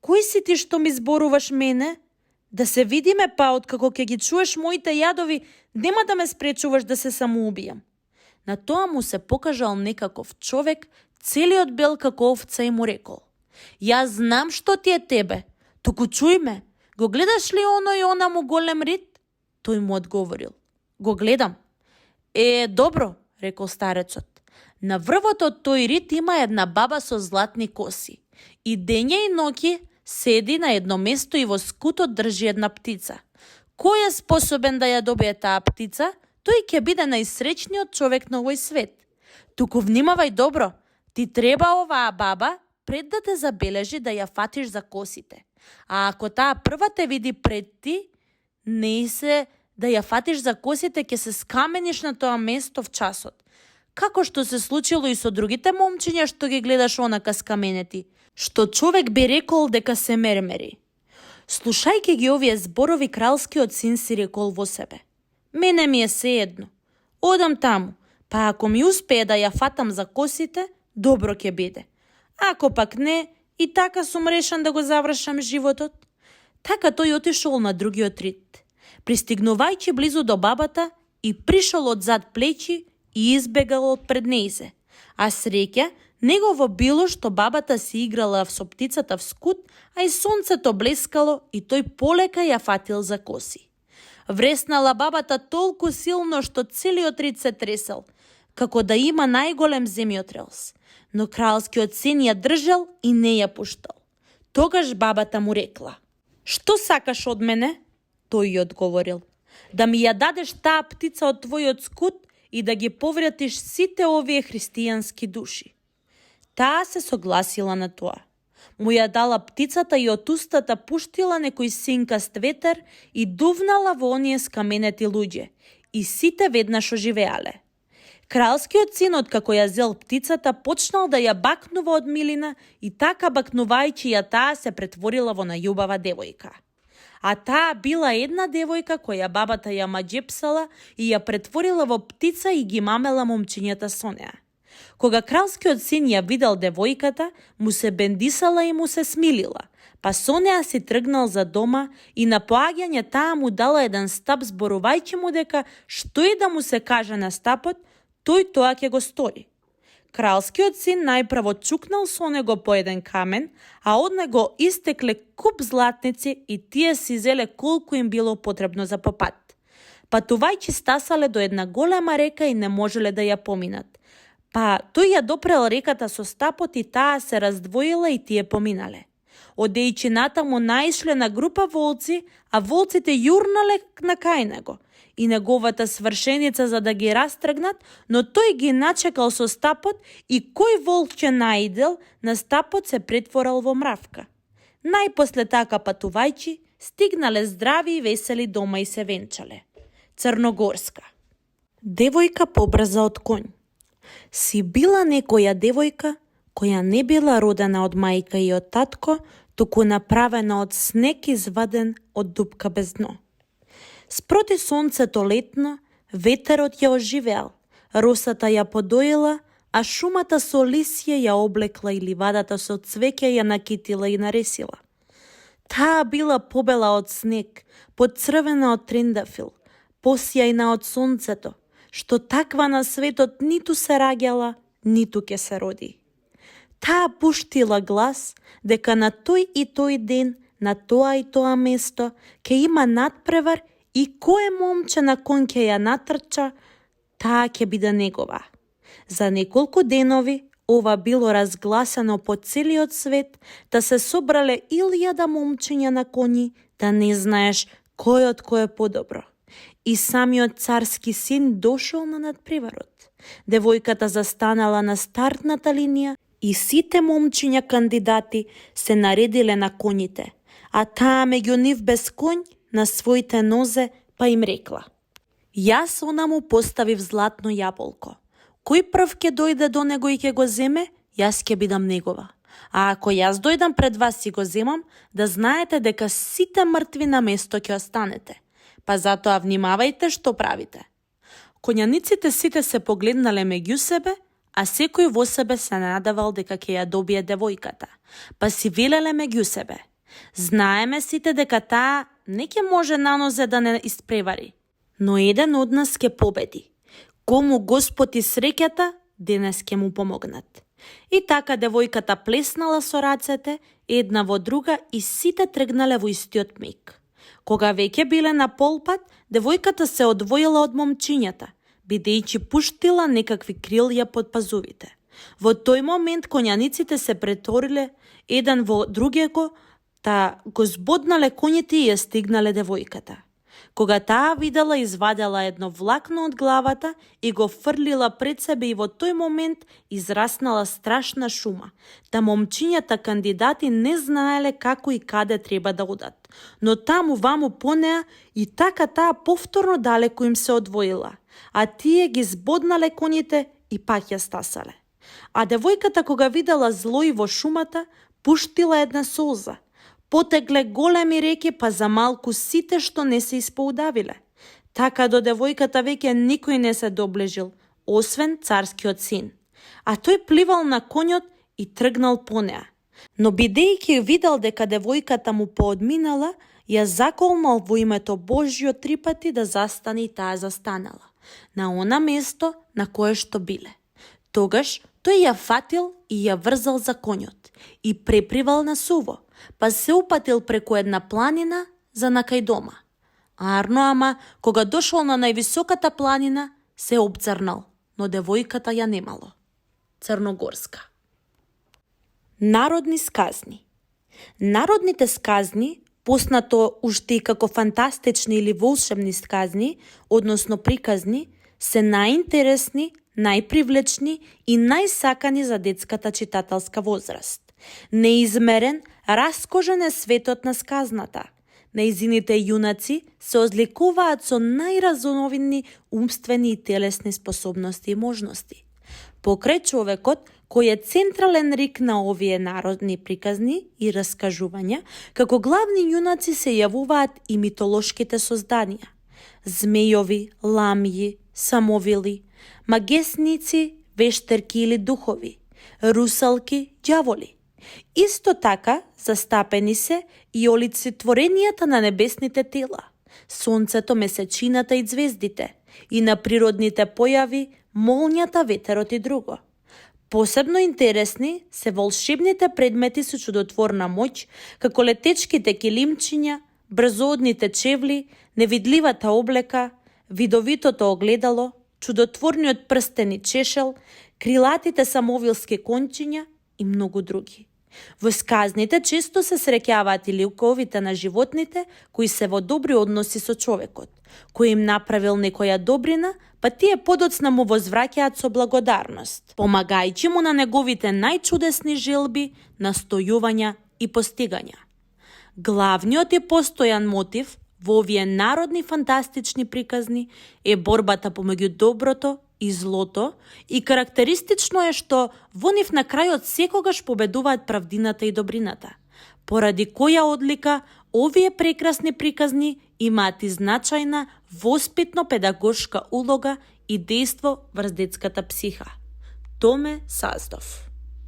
кој си ти што ми зборуваш мене? Да се видиме, па откако ќе ги чуеш моите јадови, нема да ме спречуваш да се самоубијам. На тоа му се покажал некаков човек, целиот бел како овца, и му рекол: јас знам што ти е тебе, туку чуј ме, го гледаш ли оној онаму голем рид? Тој му одговорил: го гледам. Добро, рекол старецот. На врвот од тој рид има една баба со златни коси. И дење и ноќе седи на едно место и во скутот држи една птица. Кој е способен да ја добие таа птица, тој ќе биде најсреќниот човек на овој свет. Туку внимавај добро, ти треба оваа баба пред да те забележи да ја фатиш за косите. А ако таа прва те види пред ти, не се да ја фатиш за косите, ќе се скамениш на тоа место в часот. Како што се случило и со другите момчиња што ги гледаш онака скаменети, што човек би рекол дека се мермери. Слушајќи ги овие зборови, кралскиот син си рекол во себе: мене ми е сеедно. Одам таму, па ако ми успее да ја фатам за косите, добро ќе биде. Ако пак не, и така сум решен да го завршам животот. Така тој отишол на другиот рид. Пристигнувајќи близу до бабата, и пришол од зад плечи и избегал од пред нејзе. А среќа, негово било што бабата си играла со птицата в скут, а и сонцето блескало и тој полека ја фатил за коси. Вреснала бабата толку силно што целиот рид се тресел, како да има најголем земјотрес. Но кралскиот син ја држал и не ја пуштал. Тогаш бабата му рекла: што сакаш од мене? Тој ја одговорил: да ми ја дадеш таа птица од твојот скут и да ги повратиш сите овие христијански души. Таа се согласила на тоа. Му ја дала птицата и од устата пуштила некој синкаст ветер и дувнала во оние скаменети луѓе, и сите веднаш оживеале. Кралскиот син, откако ја зел птицата, почнал да ја бакнува од милина и така бакнувајќи ја таа се претворила во најубава девојка. А таа била една девојка која бабата ја маџепсала и ја претворила во птица и ги мамела момчињата со неа. Кога кралскиот син ја видел девојката, му се бендисала и му се смилила, па со неа си тргнал за дома и на поаѓање таа му дала еден стап, зборувајќи му дека што и да му се каже на стапот, тој тоа ќе го стори. Кралскиот син најпрво чукнал со него по еден камен, а од него истекле куп златници и тие си зеле колку им било потребно за попат. Патувајќи стасале до една голема река и не можеле да ја поминат. Па тој ја допрел реката со стапот и таа се раздвоила и тие поминале. Одејќи натаму наишле на група волци, а волците јурнале на кај него и неговата свршеница за да ги растргнат, но тој ги начекал со стапот и кој волк ќе наидел, на стапот се претворал во мравка. Најпосле така патувајќи, стигнале здрави и весели дома и се венчале. Црногорска. Девојка побрза од конј. Си била некоја девојка која не била родена од мајка и од татко, туку направена од снег изваден од дупка без дно. Спроти сонцето летно, ветерот ја оживеал, росата ја подоила, а шумата со лисје ја облекла и ливадата со цвеќе ја накитила и наресила. Таа била побела од снег, поцрвена од трендафил, посјајна од сонцето, што таква на светот ниту се раѓала, ниту ке се роди. Таа пуштила глас дека на тој и тој ден, на тоа и тоа место, ке има надпревар и кое момче на кон ќе ја натрча, таа ќе биде негова. За неколку денови ова било разгласено по целиот свет, да се собрале 1000 момчиња на коњи, да не знаеш кој од кој е подобро. И самиот царски син дошол на надпреварот. Девојката застанала на стартната линија и сите момчиња кандидати се наредиле на коњите, а таа меѓу нив без конј на своите нозе, па им рекла: јас онаму поставив златно јаболко. Кој прв ќе дојде до него и ќе го земе, јас ќе бидам негова. А ако јас дојдам пред вас и го земам, да знаете дека сите мртви на место ќе останете. Па затоа внимавајте што правите. Коњаниците сите се погледнале меѓу себе, а секој во себе се надавал дека ќе ја добие девојката. Па си велеле меѓу себе: знаеме сите дека таа не ќе може на нозе да не испревари, но еден од нас ќе победи. Кому Господ и среќата, денес ќе му помогнат. И така девојката плеснала со рацете една во друга и сите тргнале во истиот миг. Кога веќе биле на полпат, девојката се одвоила од момчињата, бидејќи пуштила некакви крилја под пазувите. Во тој момент коњаниците се преториле еден во другего, та го збоднале коњите и ја стигнале девојката. Кога таа видела, извадела едно влакно од главата и го фрлила пред себе и во тој момент израснала страшна шума, та момчињата кандидати не знаеле како и каде треба да одат. Но таму ваму по неа и така таа повторно далеку им се одвоила, а тие ги збоднале коњите и пак ја стасале. А девојката кога видела злои во шумата, пуштила една солза, потекле големи реки, па за малку сите што не се испоудавиле. Така до девојката веќе никој не се доближил, освен царскиот син. А тој пливал на конјот и тргнал по неа. Но бидејќи видел дека девојката му поодминала, ја заколнал во името Божјо 3 пати да застане и таа застанала на она место на кое што биле. Тогаш тој ја фатил и ја врзал за конјот и препривал на суво, па се упатил преку една планина за накај дома. Арно, ама, кога дошол на највисоката планина, се обцрнал, но девојката ја немало. Црногорска. Народни сказни. Народните сказни, поснато уште и како фантастични или волшебни сказни, односно приказни, се најинтересни, најпривлечни и најсакани за детската читателска возраст. Неизмерен, раскожен е светот на сказната. Нејзините јунаци се одликуваат со најразновидни умствени и телесни способности и можности. Покрај човекот, кој е централен рик на овие народни приказни и раскажувања, како главни јунаци се јавуваат и митолошките созданија. Змејови, ламји, самовили, магесници, вештерки или духови, русалки, ѓаволи. Исто така застапени се и олицетворенијата на небесните тела, сонцето, месечината и звездите, и на природните појави, молњата, ветерот и друго. Посебно интересни се волшебните предмети со чудотворна моќ, како летечките килимчиња, брзоодните чевли, невидливата облека, видовитото огледало, чудотворниот прстен и чешел, крилатите самовилски кончиња и многу други. Во сказните често се среќаваат и ликовите на животните кои се во добри односи со човекот, кој им направил некоја добрина, па тие подоцна му возвраќаат со благодарност, помагајќи му на неговите најчудесни желби, настојувања и постигања. Главниот и постојан мотив во овие народни фантастични приказни е борбата помеѓу доброто и злото, и карактеристично е што во нив на крајот секогаш победуваат правдината и добрината, поради која одлика овие прекрасни приказни имаат и значајна воспитно-педагошка улога и дејство врз детската психа. Томе Саздов.